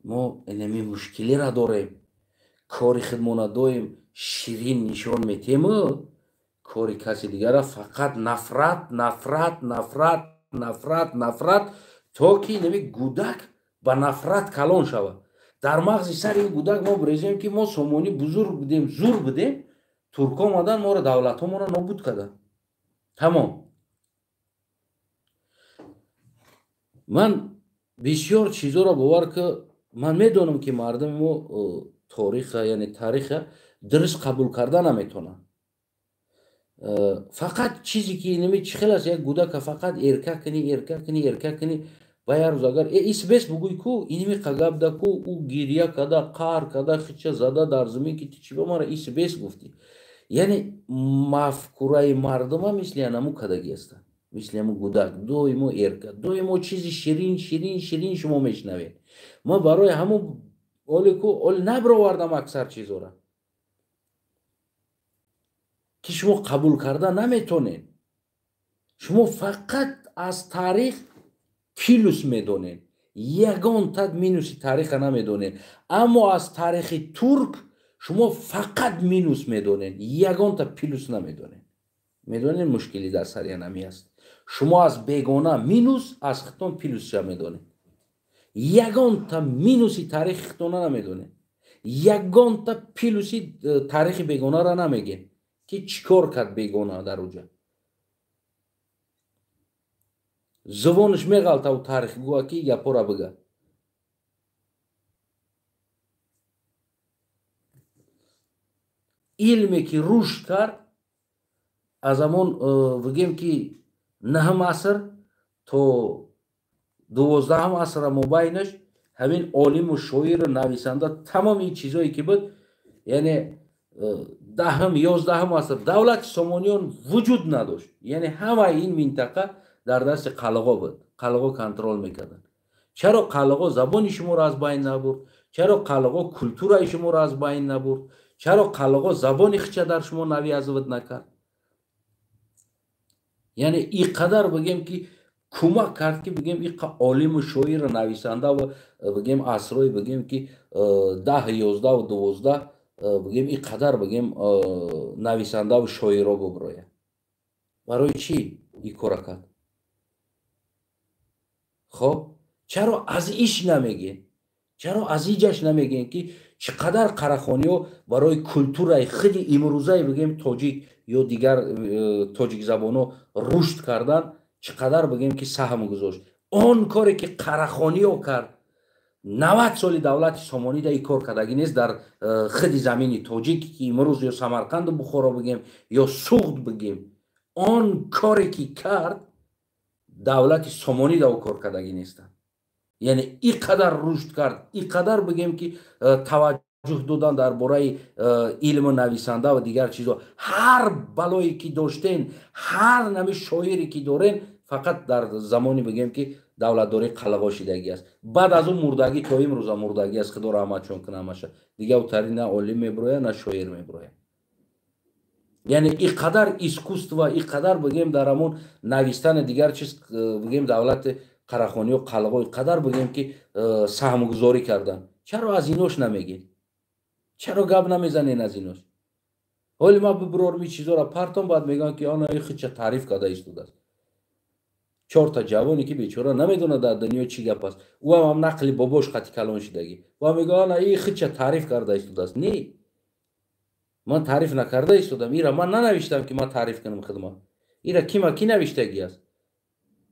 Speaker 1: Мо инами мушкилиро дорем, кори худмона доим ширин нишон метему, кори каси дигара фақат нафрат, нафрат, нафрат, нафрат, нафрат, то ки инами гудак ба нафрат калон шавад. Дар мағзи сари ин гудак мо бирезем ки мо сомонӣ бузург будем, зур будем, туркҳо омадан моро давлатҳомонро нобуд карданд. Тамом. Ман бисёр чизоро бовар ки ман медонам ки мардуми мо ториха, яъне тариха дуруст қабул карда наметавонанд. Фақат чизе ки инами чӣ хел аст, як гудака фақат эрка кунӣ, эрка кунӣ, эрка кунӣ, ва як рӯз агар исбес бугӯй ку иними қагабда ку ӯ гирья када, қаҳр када, хича зада дар замин ки ту чӣ ба мара исбес гуфтӣ. Яъне мафкураи мардума мисли анаму кадагӣ ҳастанд. Мисли ҳамун гудак доимо эрка, доимо чизи ширин ширин ширин шумо мешнавед. Ма барои ҳамун олику оли набировардам аксар чизора, ки шумо қабул карда наметонед. Шумо фақат аз таърих плюс медонед, ягон тад минуси таъриха намедонед. Аммо аз таърихи турк шумо фақат минус медонед, ягонта плюс намедонед. Медонед мушкили дар сари ҳами аст. Шумо аз бегона минус, аз хитон плюсша медонед. Ягонта минуси таърихи хитона намедонед, ягонта плюси таърихи бегонара намегед, ки чӣ кор кард бегона дар уҷа. Зувонаш меғалтаву таърих гӯя ки гапора бига. Илме ки рушд кард аз ҳамон бигем ки 9 аср то 12 асра мобайнаш ҳамин олиму шоиру нависанда тамоми ин чизое ки буд, яъне 10-м 11 аср давлати Сомониён вуҷуд надошт. Яъне ҳамаи ин минтақа дар дасти қалғо буд, қалғо контрол мекарданд. Чаро қалғо забони шуморо аз байн набурд? Чаро қалғо культураи шуморо аз байн набурд? Чаро қалғо забони хича дар шумо навязывать накард? Яъне и қадар бигем ки кӯмак кард, ки бигем иқа олиму шоиру нависанда ва бигем асрои бигем ки 10, 11 ва 12 бигем и қадар бигем нависандаву шоиро буброяд. Барои чӣ ин кора кард? Хоб, чаро аз иш намегӯед? Чаро аз иҷаш намегӯед, ки чӣ қадар қарахониҳо барои культураи худи имрӯзаи бигем тоҷик ё дигар тоҷикзабонҳо рушд кардан чӣ қадар бигем ки саҳм гузошт? Он коре ки қарахониҳо кард 90 соли давлати Сомонида ин кор кардагӣ нест дар худи замини тоҷик, ки имрӯз ё Самарқанду Бухоро бигем ё Суғд бигем. Он коре ки кард давлати Сомонида ӯ кор кардагӣ нестанд. Яъне ин қадар рушд кард, ин қадар бигем ки таваҷҷӯҳ додан дар бораи илму нависанда ва дигар чизҳо. Ҳар балое ки доштен, ҳар нами шоире ки дорен, фақат дар замони бигем ки давлатдории қалғо шидагӣ аст. Баъд аз ӯ мурдагӣ то имрӯза мурдагӣ аст. Худо раҳматшон кунад ҳамаша. Дигар ӯтари на олим меброяд, на шоир меброяд. Яъне ин қадар искусство, ин қадар бигем дар ҳамон навистани дигар чиз бигем давлати қарахониё қалғо ин қадар бигем ки саҳмгузорӣ карданд. Чаро аз инош намегед? Чаро гап намезанен аз инош? Ҳоли ман бибирорам ин чизоро партом, баъд мегӯянд ки ана ин худша таъриф карда истодааст. Чорта ҷавоне ки бечора намедонад дар дунё чӣ гап аст, ӯ ҳам нақли бобош қати калон шидагӣ ва мегӯяд ана ин худша таъриф карда истодааст. Не, ман таъриф накарда истодам. Ира ман нанавиштам ки ман таъриф кунам хидмат. Ира кима ки навиштагӣ аст?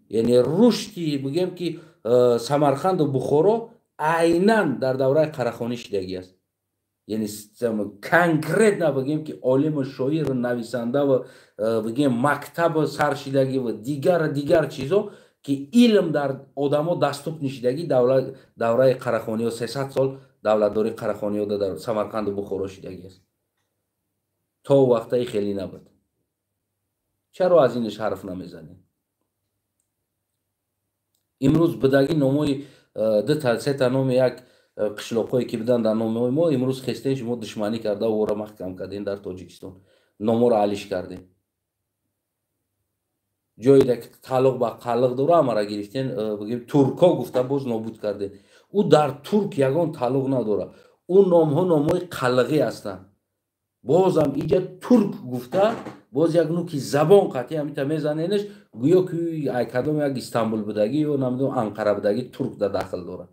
Speaker 1: Яъне рушди бигем ки Самарқанду Бухоро айнан дар давраи қарахонӣ шидагӣ аст. Яъне конкретно бигем ки олиму шоиру нависанда ва бигем мактабу саршидагӣ ва дигар чизо ки илм дар одамо даступ нишидагӣ давраи қарахониё 300 сол давлатдории қарахониё дар Самарқанду Бухоро шидагӣ аст. То вақтаи хеле набуд. Чаро аз инаш ҳарф намезанем? Имрӯз будагӣ номои дута сета номи як қишлоқҳое ки буданд дар номҳои мо, имрӯз хестен шумо душманӣ карда ӯро маҳкам кардем дар Тоҷикистон, номоро алиш кардем. Ҷое ки тааллуқ ба қаллиқ дора ҳамаро гирифтен, бигем туркҳо гуфта боз нобуд кардем. Ӯ дар турк ягон тааллуқ надорад. Ӯ номҳо номҳои қаллиғӣ ҳастанд. Бозам иҷа турк гуфта боз як нуки забон қатъи ҳамита мезаненаш, гӯё ки ай кадом як Истанбул будагӣ ё намедонам Анқара будагӣ турк да дахл дорад.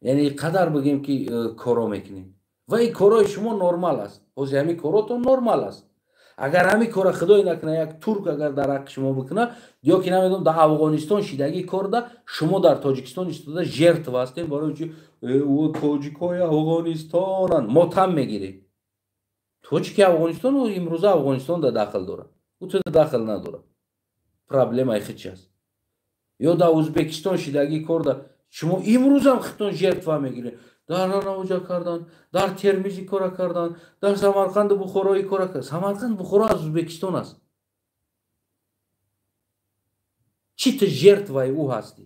Speaker 1: Яъне қадар бигем ки коро мекунем ва ин корои шумо нормал аст. Ҳозир ҳамин коротон нормал аст. Агар ҳамин кора худое накунад, як турк агар дар ҳаққи шумо бикунад, ё ки намедонам дар Афғонистон шидагӣ кор да, шумо дар Тоҷикистон истода жертва ҳастем, барои чи ӯ тоҷикҳои Афғонистонанд, мотам мегирем. Тоҷики Афғонистон имрӯза Афғонистон да дахл дорад, ӯ ту да дахл надорад. Проблемаи хич аст. Ё дар Ӯзбекистон шидагӣ кор да, шумо имрӯзам худтон жертва мегиред. Дар Навоҷа кардан, дар Термизи кора кардан, дар Самарқанду Бухорои кора кардан. Самарқанд, Бухоро аз Ӯзбекистон аст. Чӣ ту жертваи ӯ ҳастӣ?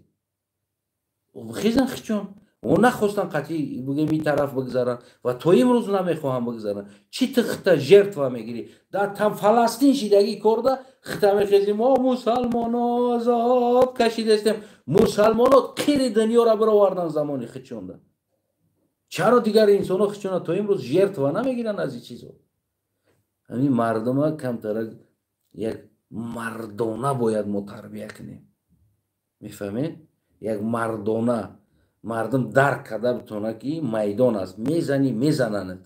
Speaker 1: Хезан хичон. О нахостан қатъи бигем ин тараф бигзаранд ва то имрӯз намехоҳам бигзаранд. Чӣ ту хита жертва мегирӣ? Дар там Фаластин шидагӣ корда хита мехезӣ, мо мусалмоно азоб кашидастем. Мусалмоно қири дунёра бировардан замони хичонда. Чаро дигар инсонҳо хичона то имрӯз жертва намегиранд аз ин чизо? Ҳамин мардума камтарак як мардона бояд мо тарбия кунем. Мефаҳмед? Як мардона мардум дарк карда битона ки майдон аст, мезанӣ мезананад.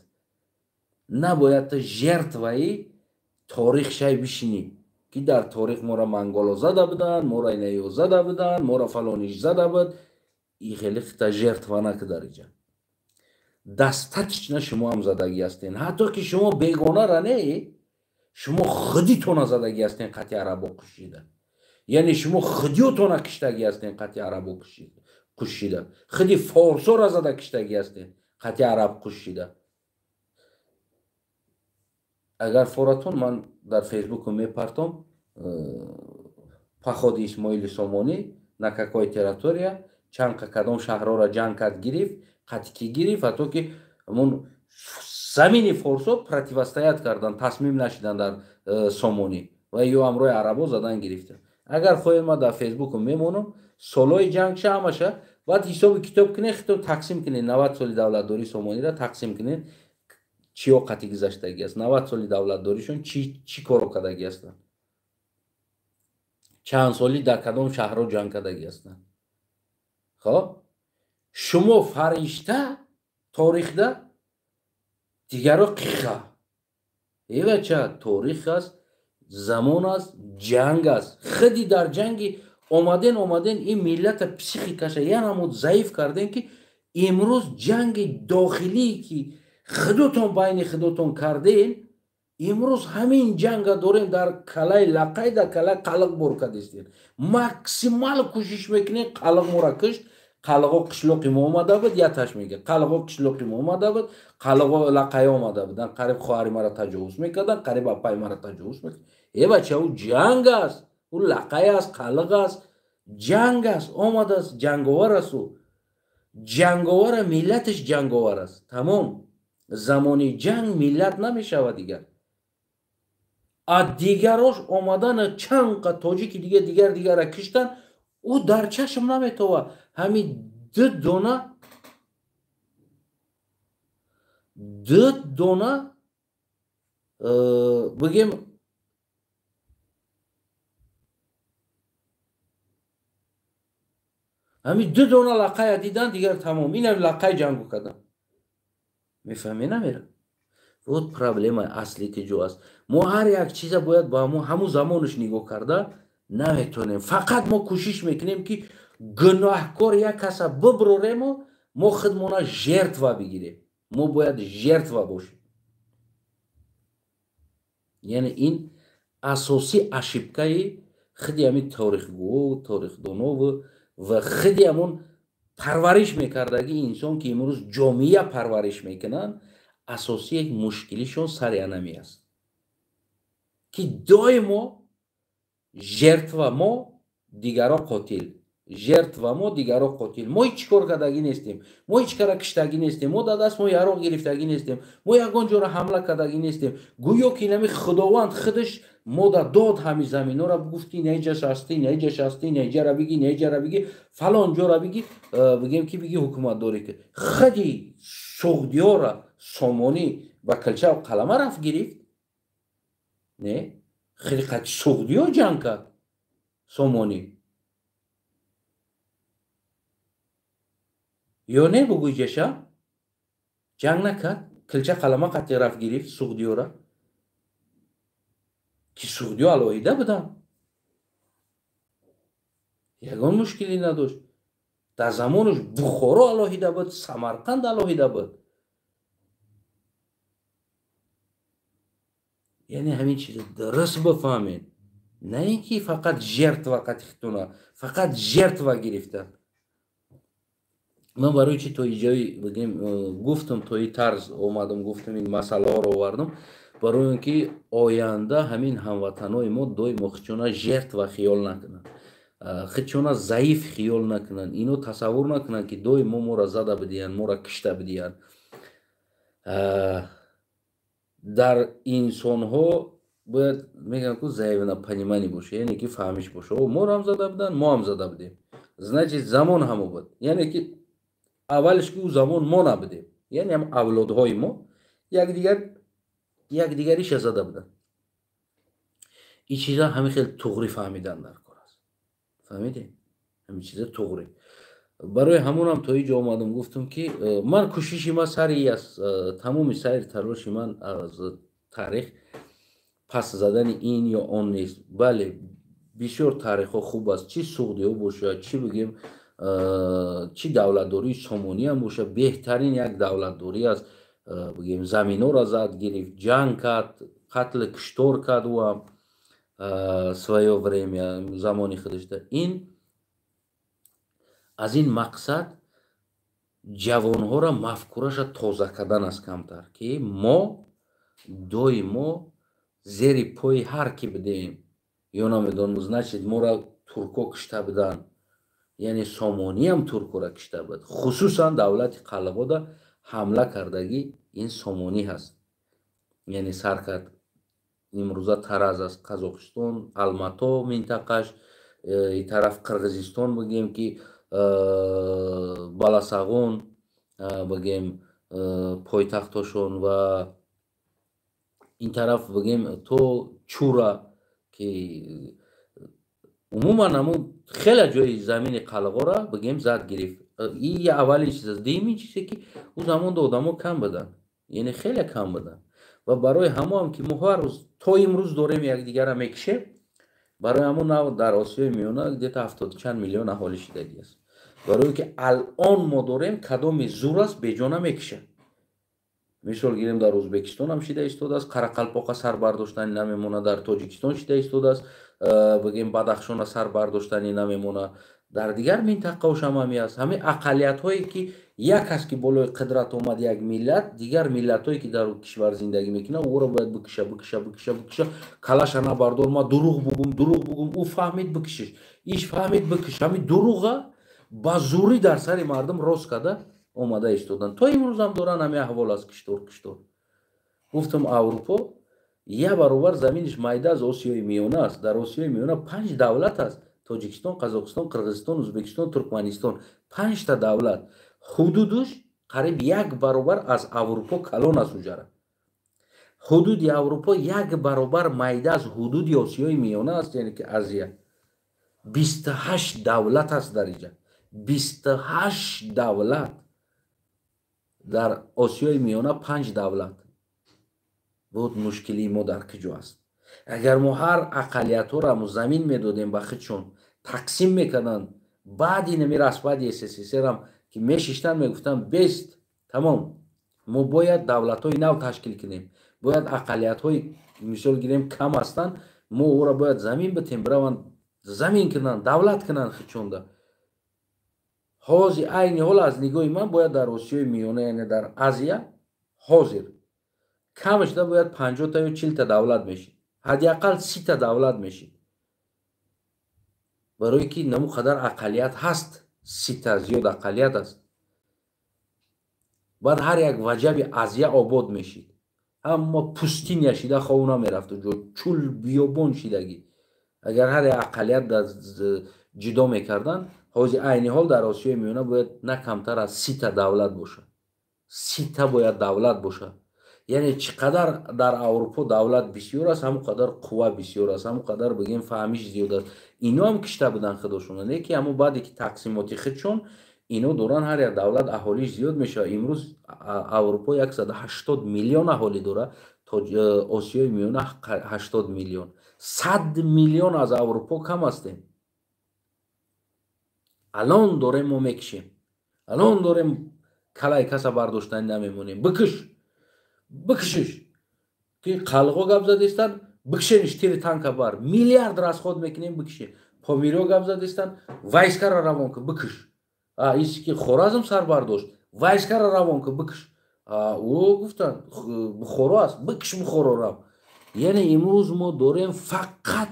Speaker 1: Набояд ту жертваи торих шай бишинӣ ки дар торих моро монголо зада буданд, моро инаё зада буданд, моро фалониш зада буд. И хеле хита жертва наки дар иҷа. Достаточно шумо ҳам задагӣ ҳастен. Ҳатто ки шумо бегонара не, шумо худитона задагӣ ҳастен қатъи арабо кушида. Яъне шумо худиётона киштагӣ ҳастен қатъи арабо кушида. Худи форсора зада киштагӣ ҳастен қатъи араб кушида. Агар форатон ман дар Фейсбуку мепартом походи Исмоили Сомонӣ на какой территория, чанд кадом шаҳрҳоро ҷанг кард гирифт, қатъи ки гирифт, ҳатто ки ҳамон замини форсо противостоят кардан, тасмим нашидан дар Сомонӣ ва ё ҳамроҳи арабо задан гирифтанд. Агар хоҳед ман дар Фейсбуку мемонам, солҳои ҷангша ҳамаша, баъд ҳисоби китоб кунед, хитоб тақсим кунед, 90 соли давлатдории Сомониро тақсим кунед, чиё қатъи гузаштагӣ аст, 90 соли давлатдоришон чӣ коро кардагӣ ҳастанд, чанд соли дар кадом шаҳрҳо ҷанг кардагӣ ҳастанд. Хоб, шумо фаришта торихда, дигаро қиха. Эвача торих аст, замон аст, ҷанг аст. Худи дар ҷанги омаден ин миллата психикаша я намуд заиф карден ки имрӯз ҷанги дохилие ки худотон байни худотон карден, имрӯз ҳамин ҷанга дорем дар калаи лақай, дар калаи қалиқ бор кардистен. Максимал кӯшиш мекунем қалиқ мора кишт, қалиқо қишлоқи мо омада буд, яташ мега қалиқо қишлоқи мо омада буд, қалиқо лақай омада буданд, қариб хоҳари мара таҷовуз мекарданд, қариб апаи мара таҷовуз мекарданд. Э бача, ӯ ҷанг аст, ӯ лақай аст, қалиқ аст, ҷанг аст, омадааст, ҷанговар аст. Ӯ ҷанговара, миллаташ ҷанговар аст. Тамом. Замони ҷанг миллат намешавад дигар. А дигарош омадана чанд қа тоҷики дига дигар дигара киштан, ӯ дар чашм наметова. Ҳамин ду дона бигем ҳамин ду дона лақая дидан, дигар тамом. Инам лақай ҷангу кардан. Мефаҳме намера? Вот проблемаи аслӣ ки ҷо аст. Мо ҳар як чиза бояд ба ҳамун замонаш нигоҳ карда наметонем. Фақат мо кӯшиш мекунем ки гуноҳкор як каса биброрему мо худмона жертва бигирем. Мо бояд жертва бошем. Яъне ин асосӣ ошибкаи худи ҳамин торихгӯ, торихдонову ва худи ҳамон парвариш мекардаги инсон ки имрӯз ҷомеа парвариш мекунанд, асосӣ як мушкилишон сари анами аст ки доимо жертва мо, дигаро қотил, жертва мо, дигаро қотил. Мо ҳеҷ кор кардагӣ нестем, мо ҳеҷ кара киштагӣ нестем, мо дар даст мо яроқ гирифтагӣ нестем, мо ягон ҷора ҳамла кардагӣ нестем. Гӯё ки инами Худованд худаш мо да дод ҳами заминора, гуфт ки наиҷаш ҳастӣ, наиҷаш ҳастӣ, наиҷара биги, наиҷара биги, фалон ҷора биги, бигем ки биги ҳукуматдорӣ ки худи Суғдиёра Сомонӣ ба килча қалама рафт гирифт. Не, хеле қати Суғдиё ҷанг кард Сомонӣ. Ё не бугӯй ҷаша? Ҷанг накард, килча қалама қати рафт гирифт Суғдиёра. Ки Суғдиё алоҳида буданд. Ягон мушкилӣ надошт. Дар замонаш Бухоро алоҳида буд, Самарқанд алоҳида буд. Яъне ҳамин чизо дуруст бифаҳмед. На ин ки фақат жертва қати хитуна, фақат жертва гирифтан. Ман барои чи то иҷои бигем гуфтам, то и тарз омадам, гуфтам, ин масъалаҳоро овардам, барои он ки оянда ҳамин ҳамватанои мо доимо худшона жертва хиёл накунанд, худшона заиф хиёл накунанд, ино тасаввур накунанд, ки доимо моро зада бидиҳанд, моро кишта бидиҳанд. Дар инсонҳо бояд, мегӯям ку, взаимопонимание боша, яъне ки фаҳмиш боша. Моро ҳам зада буданд, мо ҳам зада будем, значит, замон ҳамо буд, яъне ки аввалш ки ӯ замон мо набудем, яъне ҳам авлодҳои мо якдигар якдигариша зада буданд. Ин чиза ҳамин хел туғрӣ фаҳмидан дар кор аст, фаҳмидем? Ҳамин чиза туғрӣ. Барои ҳамонам то иҷо омадам, гуфтам, ки ман кӯшиши ман сари аст, тамоми сайри талоши ман аз таърих пас задани ин ё он нест. Бале, бисёр таърихҳо хуб аст, чӣ суғдиҳо бошад, чӣ бигем, чӣ давлатдории Сомониам бошад, беҳтарин як давлатдорӣ аст. Бигем, заминҳоро зад гирифт, ҷанг кард, қатли куштор кард, ӯам своё время, замони худашда. Ин аз ин мақсад ҷавонҳоро мафкураша тоза кардан аст камтар, ки мо доимо зери пои ҳар ки бидем ё намедонам, значит, моро турко кишта буданд, яъне Сомониам туркора кишта буд. Хусусан давлати Қалғода ҳамла кардагӣ ин Сомонӣ ҳаст, яъне сар кард, имрӯза Тараз аст, Қазоқистон, Алмато минтақаш, и тараф Қирғизистон, бигем ки Баласағон, бигем, пойтахтошон ва ин тараф, бигем, то Чура, ки умуман ҳамун хеле ҷои замини Қалғора, бигем, зад гирифт. И аввалин чиз аст. Дуюмин чизе, ки ӯ замонда одамо кам буданд, яъне хеле кам буданд, ва барои ҳамоам ки мо ҳар рӯз то имрӯз дорем якдигарра мекишем. Барои ҳамон нав дар Осиёи Миёна где-то ҳафтоду чанд миллион аҳолӣ шидагӣ аст, барое ки алон мо дорем, кадоми зур аст, беҷона мекишад. Мисол гирем, дар Ӯзбекистонам шида истодааст, Қарақалпоқа сар бардоштани намемонад, дар Тоҷикистон шида истодааст, бигем, Бадахшона сар бардоштани намемонад, дар дигар минтақаошам ҳами аст. Ҳамин ақаллиятҳое ки як аст, ки болои қудрат омад як миллат, дигар миллатҳое ки дар кишвар зиндагӣ мекунанд, ӯро бояд бикиша, бикиша, бикиша, бикиша. Калаша набардор, ма дурӯғ бугум, дурӯғ бугум, ӯ фаҳмид, бикишиш, иш фаҳмид, бикиш. Ҳамин дурӯға ба зурӣ дар сари мардум рост карда омада истоданд, то имрӯзам доранд. Ҳамин аҳвол аст, киштор, киштор. Гуфтам, Аврупо як баробар заминиш майда аз Осиёи Миёна аст. Дар Осиёи Миёна панҷ давлат аст: Тоҷикистон, Қазоқистон, Қирғизистон, Ӯзбекистон, Туркманистон. Панҷта давлат, ҳудудуш қариб як баробар аз Аврупо калон аст. Уҷара ҳудуди Аврупо як баробар майда аз ҳудуди Осиёи Миёна аст, яъне ки Азия. 28 давлат аст дар иҷа, 28 давлат. Дар Осиёи Миёна панҷ давлат буд. Мушкилии мо дар куҷо аст? Агар мо ҳар ақаллиятҳоро замин медодем, ба худшон тақсим мекарданд, баъди нами распади СССРам ки мешиштанд, мегуфтанд: «Бест, тамом, мо бояд давлатҳои нав ташкил кунем, бояд ақаллиятҳои, мисол гирем, кам ҳастанд, мо ӯро бояд замин битем, бираванд, замин кунанд, давлат кунанд худшонда». Ҳозир, айни ҳол, аз нигоҳи ман, бояд дар Осиёи Миёна, яъне дар Азия, ҳозир камашда бояд 50-та ё 40-та давлат мешид, ҳадди ақал 30-та давлат мешид, барое ки наму қадар ақаллият ҳаст, 30-та зиёд ақаллият аст. Баъд ҳар як ваҷаби Азия обод мешид, аммо пустыня шида хов намерафт, ҷо чул биёбон шидагӣ. Агар ҳар як ақаллият ҷудо мекарданд, ҳозир, айни ҳол, дар Осиёи Миёна бояд на камтар аз 30-та давлат бошад, 30-та бояд давлат бошад. Яъне чӣ қадар дар Аврупо давлат бисёр аст, ҳамон қадар қувва бисёр аст, ҳамон қадар, бигем, фаҳмиш зиёд аст. Ино ҳам кишта буданд худошона, не ки ҳамон баъде ки тақсимоти худшон ино доранд, ҳар як давлат аҳолиш зиёд мешавад. Имрӯз Аврупо 180 миллион аҳолӣ дорад, Осиёи Миёна 80 миллион, 100 миллион аз Аврупо кам ҳастем. Алон дорем мо мекишем, алон дорем, калай каса бардоштани намемонем. Бикиш, бикишиш, ки қалғо гап задистанд, бикшениш, тири танка бар, миллиард расход мекунем, бикише. Помириё гап задистанд, войска ро равон кун, бикиш. Ис ки Хоразм сар бардошт, войскара равон ку, бикш. Ӯ гуфтанд, Бухоро аст, бикш Бухорорам. Яъне имрӯз мо дорем фақат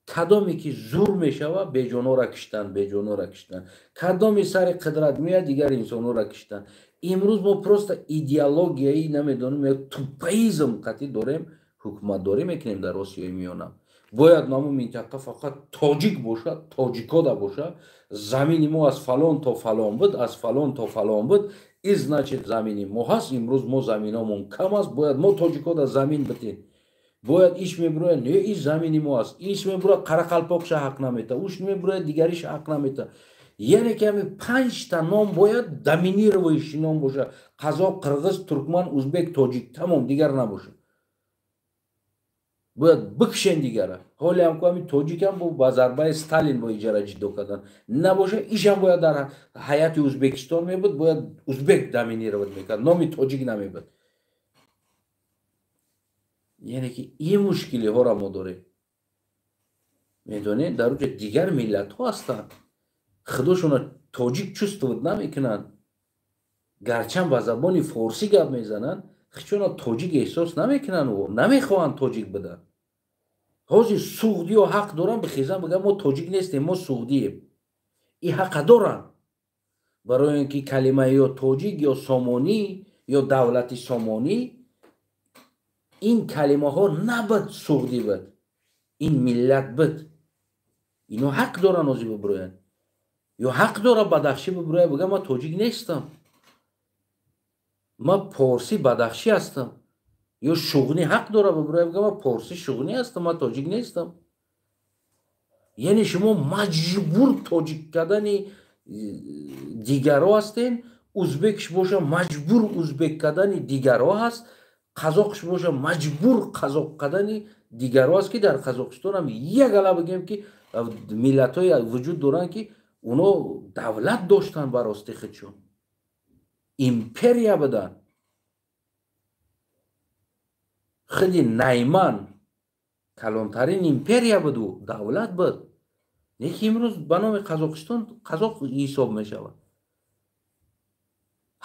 Speaker 1: кадоме ки зур мешава, беҷонора киштан, беҷонора киштан, кадоми сари қудрат меяд, дигар инсонора киштан. Имрӯз мо просто идеологияи, намедонем, як тупоизм қатъӣ дорем, ҳукуматдорӣ мекунем дар Осиёи Миёна. Бояд наму минтақа фақат тоҷик бошад, тоҷикода бошад, замини мо аз фалон то фалон буд, аз фалон то фалон буд, и значит замини мо ҳаст. Имрӯз мо заминомон кам аст, бояд мо тоҷикода замин битем. Бояд иш мебурояд, не, иш замини мо аст, иш мебурояд, қарақалпоқша ҳақ намета, уш мебурояд, дигариша ҳақ намета. Яъне ки ҳами панҷта ном бояд доминирующий ном бошад: қазоқ, қирғиз, туркман, узбек, тоҷик, тамом, дигар набошад. Бояд бикшен дигара. Ҳоле ҳам ку ҳами тоҷикам ба зарбаи Сталин бо иҷара ҷиддо кардан набошад, ишам бояд дар ҳайати Узбекистон мебуд, бояд узбек доминировать мекард, номи тоҷик намебуд. Яъне ки ин мушкилиҳоро мо дорем. Медонед, дар уҷа дигар миллатҳо ҳастанд, худошона тоҷик чувствовать намекунанд, гарчанд ба забони форсӣ гап мезананд, хичона тоҷик эҳсос намекунанд, намехоҳанд тоҷик буданд. Ҳозир суғдиё ҳақ доранд бихезанд, бигӯянд, мо тоҷик нестем, мо суғдием. И ҳақа доранд, барои он ки калима ё тоҷик, ё сомонӣ, ё давлати сомонӣ, ин калимаҳо набуд, суғдӣ буд, ин миллат буд. Ино ҳақ доранд ҳозир бибироянд. Ё ҳақ дора бадахшӣ бибирояд, бигӯяд, ман тоҷик нестам, ман порсӣ бадахшӣ ҳастам. Ё шуғнӣ ҳақ дора бибирояд, бигӯяд, ман порсӣ шуғнӣ ҳастам, ман тоҷик нестам. Яъне шумо маҷбур тоҷик кардани дигаро ҳастен. Узбекш боша, маҷбур узбек кардани дигаро ҳаст, қазоқш боша, маҷбур қазоқ кардани дигаро аст, ки дар Қазоқистон ҳам як ала бигем ки миллатҳое вуҷуд доранд, ки оно давлат доштанд, ба рости худшон империя буданд. Худи Найман калонтарин империя буду давлат буд, лекин имрӯз ба номи Қазоқистон қазоқ ҳисоб мешавад.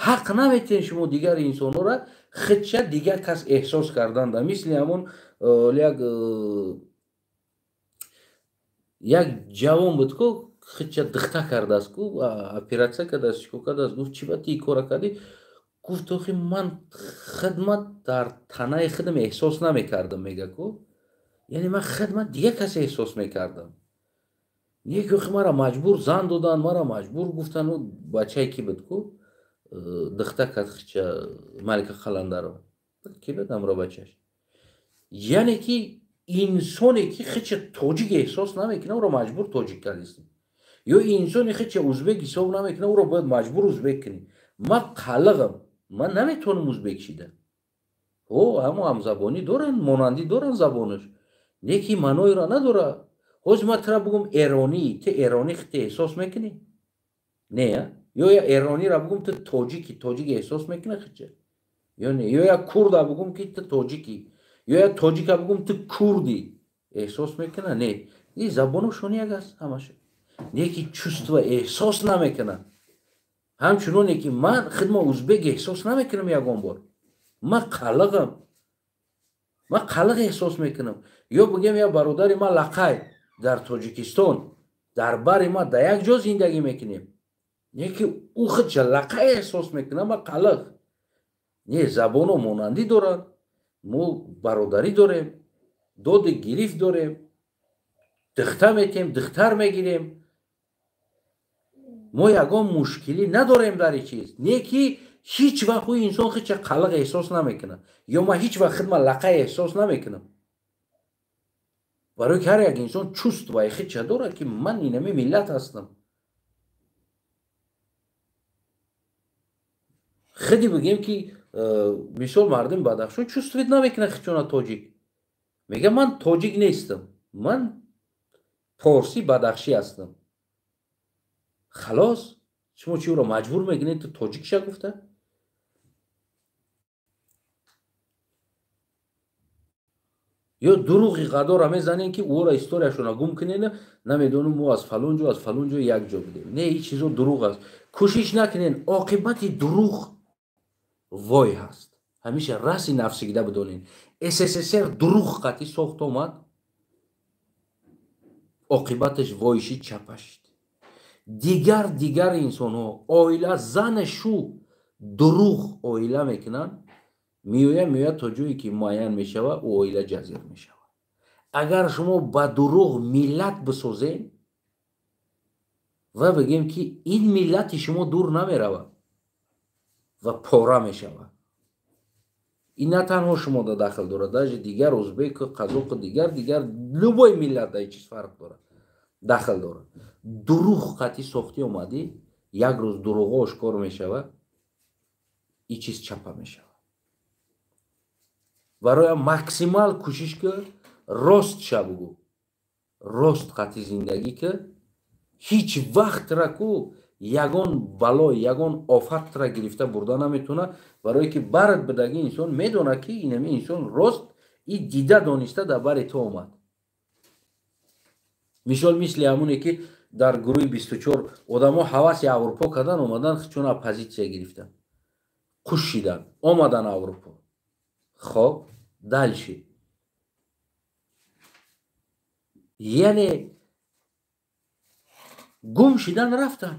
Speaker 1: Ҳақ наметиҳен шумо дигар инсонҳоро худша дигар кас эҳсос карданда. Мисли ҳамон як ҷавон буд ку, худша дихта кардааст ку, оператсия кардааст, чикор кардааст. Гуфт, чӣ ба ти кора кардӣ? Гуфт, охи ман хидмат дар танаи худам эҳсос намекардам, мега ку, яъне ман хидмат дигар касе эҳсос мекардам. Не ки охи мара маҷбур зан доданд, мара маҷбур гуфтанд. Бачае ки буд ку, дихта кард хича, Малика Қаландарова ки буд ҳамро бачаш. Яъне ки инсоне ки хича тоҷик эҳсос намекунад, ӯро маҷбур тоҷик кардистем. Ё инсоне хича узбек ҳисоб намекунад, ӯро бояд маҷбур узбек кунӣ. Ман қалиғам, ман наметавонам узбек шида. О, ҳамо ҳамзабонӣ доранд, монандӣ доранд забонаш, не ки маъноеро надорад. Ҳозир ман тура бигӯм эронӣ, ту эронӣ худта эҳсос мекунӣ? Не. Ё я эрониро бигӯм, ту тоҷики, тоҷик эҳсос мекунӣ худча ё не? Ё я курда бигӯм, ки ту тоҷикӣ, ё я тоҷика бигӯм, ту курдӣ, эҳсос мекуна? Не. И забоношон як аст ҳамаша, не ки чувство эҳсос намекунад. Ҳамчуноне ки ман худма узбек эҳсос намекунам ягон бор, ман қалиғам, ман қалиғ эҳсос мекунам. Ё бигем, я бародари ман лақай дар Тоҷикистон дар бари ма дар як ҷо зиндагӣ мекунем, не ки ӯ худша лақай эҳсос мекунад, ман қалиғ. Не, забоно монандӣ доранд, мо бародарӣ дорем, доди гирифт дорем, дихта метем, дихтар мегирем, мо ягон мушкилӣ надорем дар ин чиз. Не ки ҳеҷ вақт ӯ инсон худша қалиқ эҳсос намекунад, ё ман ҳеҷ вақт худма лақай эҳсос намекунам, барои ки ҳар як инсон чувствои худша дорад, ки ман инами миллат ҳастам. Худи бигем ки мисол мардуми Бадахшон чувствовать намекунад худшона тоҷик, мега, ман тоҷик нестам, ман порсӣ бадахшӣ ҳастам, халос. Шумо чи ӯро маҷбур мекунед, ту тоҷик ша гуфта? Ё дурӯғи ғадора мезанем, ки ӯро историяшона гум кунен, намедонам, мо аз фалон ҷо, аз фалон ҷо як ҷо будем. Не, ин чизо дурӯғ аст. Кӯшиш накунен, оқибати дурӯғ вой ҳаст. Ҳамеша раси нафсигида бидонен. СССР дурӯғ қатъӣ сохт омад, оқибаташ войшид, чапа шид. Дигар инсонҳо оила, зана шу дурӯғ оила мекунанд, меояд то ҷое ки муайян мешавад, ӯ оила ҷазир мешавад. Агар шумо ба дурӯғ миллат бисозед ва бигем, ки ин миллати шумо дур намеравад ва пора мешавад. Ин на танҳо шумо да дахл дорад, даже дигар узбеку, қазоқу, дигар любой миллат да чиз фарқ дорад, дахл дорад. Дурӯғ қатъӣ сохтӣ омадӣ, як рӯз дурӯғҳо ошкор мешавад, ин чиз чапа мешавад. Барои максимал кӯшиш ки рост ша бугӯ, рост қатъи зиндагӣ ки ҳеҷ вақтра ку ягон бало, ягон офатра гирифта бурда наметавонад, барое ки барат бидаги инсон медонад, ки инами инсон рост и дида дониста дар бари ту омад. Мисол, мисли ҳамоне ки дар гурӯҳи 24 одамо ҳаваси Аврупо кардан омадан, чун оппозитсия гирифтан, қуш шидан, омадан Аврупо. Хоб, дальше, яъне гум шидан рафтан.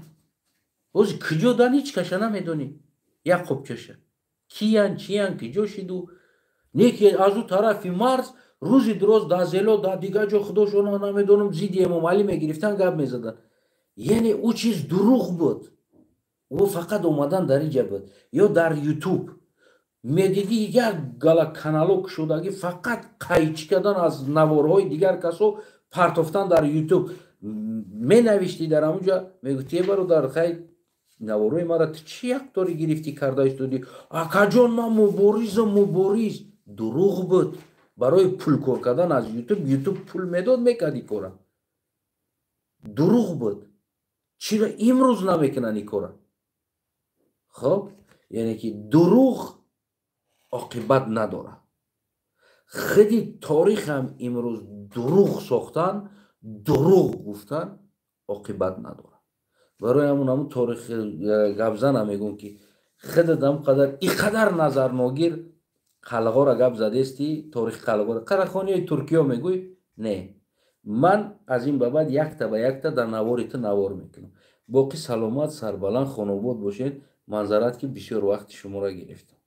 Speaker 1: Боз куҷо дан, ҳеҷ каша намедонӣ, як қубчаша киян, чиян, куҷо шиду. Не ки аз ӯ тарафи марз рӯзи дуроз дар зело, дар дигар ҷо, худошона намедонам, зидди Эмомалӣ мегирифтан, гап мезадан. Яъне ӯ чиз дурӯғ буд, ӯ фақат омадан дар инҷа буд. Ё дар Ютуб медидӣ, як гала канало кушодагӣ, фақат қайчӣ кардан, аз наворҳои дигар касо партофтан дар Ютуб. Менавиштӣ дар ҳамунҷа, мегуфти: «Е бародар, хай, наворҳои мара ту чӣ як тори гирифтӣ карда истоди?» «Акаҷон, ман муборизам, мубориз». Дурӯғ буд, барои пул кор кардан аз Ютуб. Ютуб пул медод, мекард ин кора. Дурӯғ буд. Чиро имрӯз намекунанд ин кора? Хоб, яъне ки дурӯғ оқибат надорад. Худи торихам имрӯз дурӯғ сохтан, дурӯғ гуфтан оқибат надорад. Барои ҳамун торих гапзана мегӯм, ки худат ҳам қадар иқадар назарногир қалғора гап задести, торихи қалғора, қарахониҳои туркиё мегӯй. Не, ман аз ин ба баъд якта ба якта дар навори ту навор мекунам. Боқӣ саломат, сарбаланд, хонобод бошед. Манзарат, ки бисёр вақти шуморо гирифтам.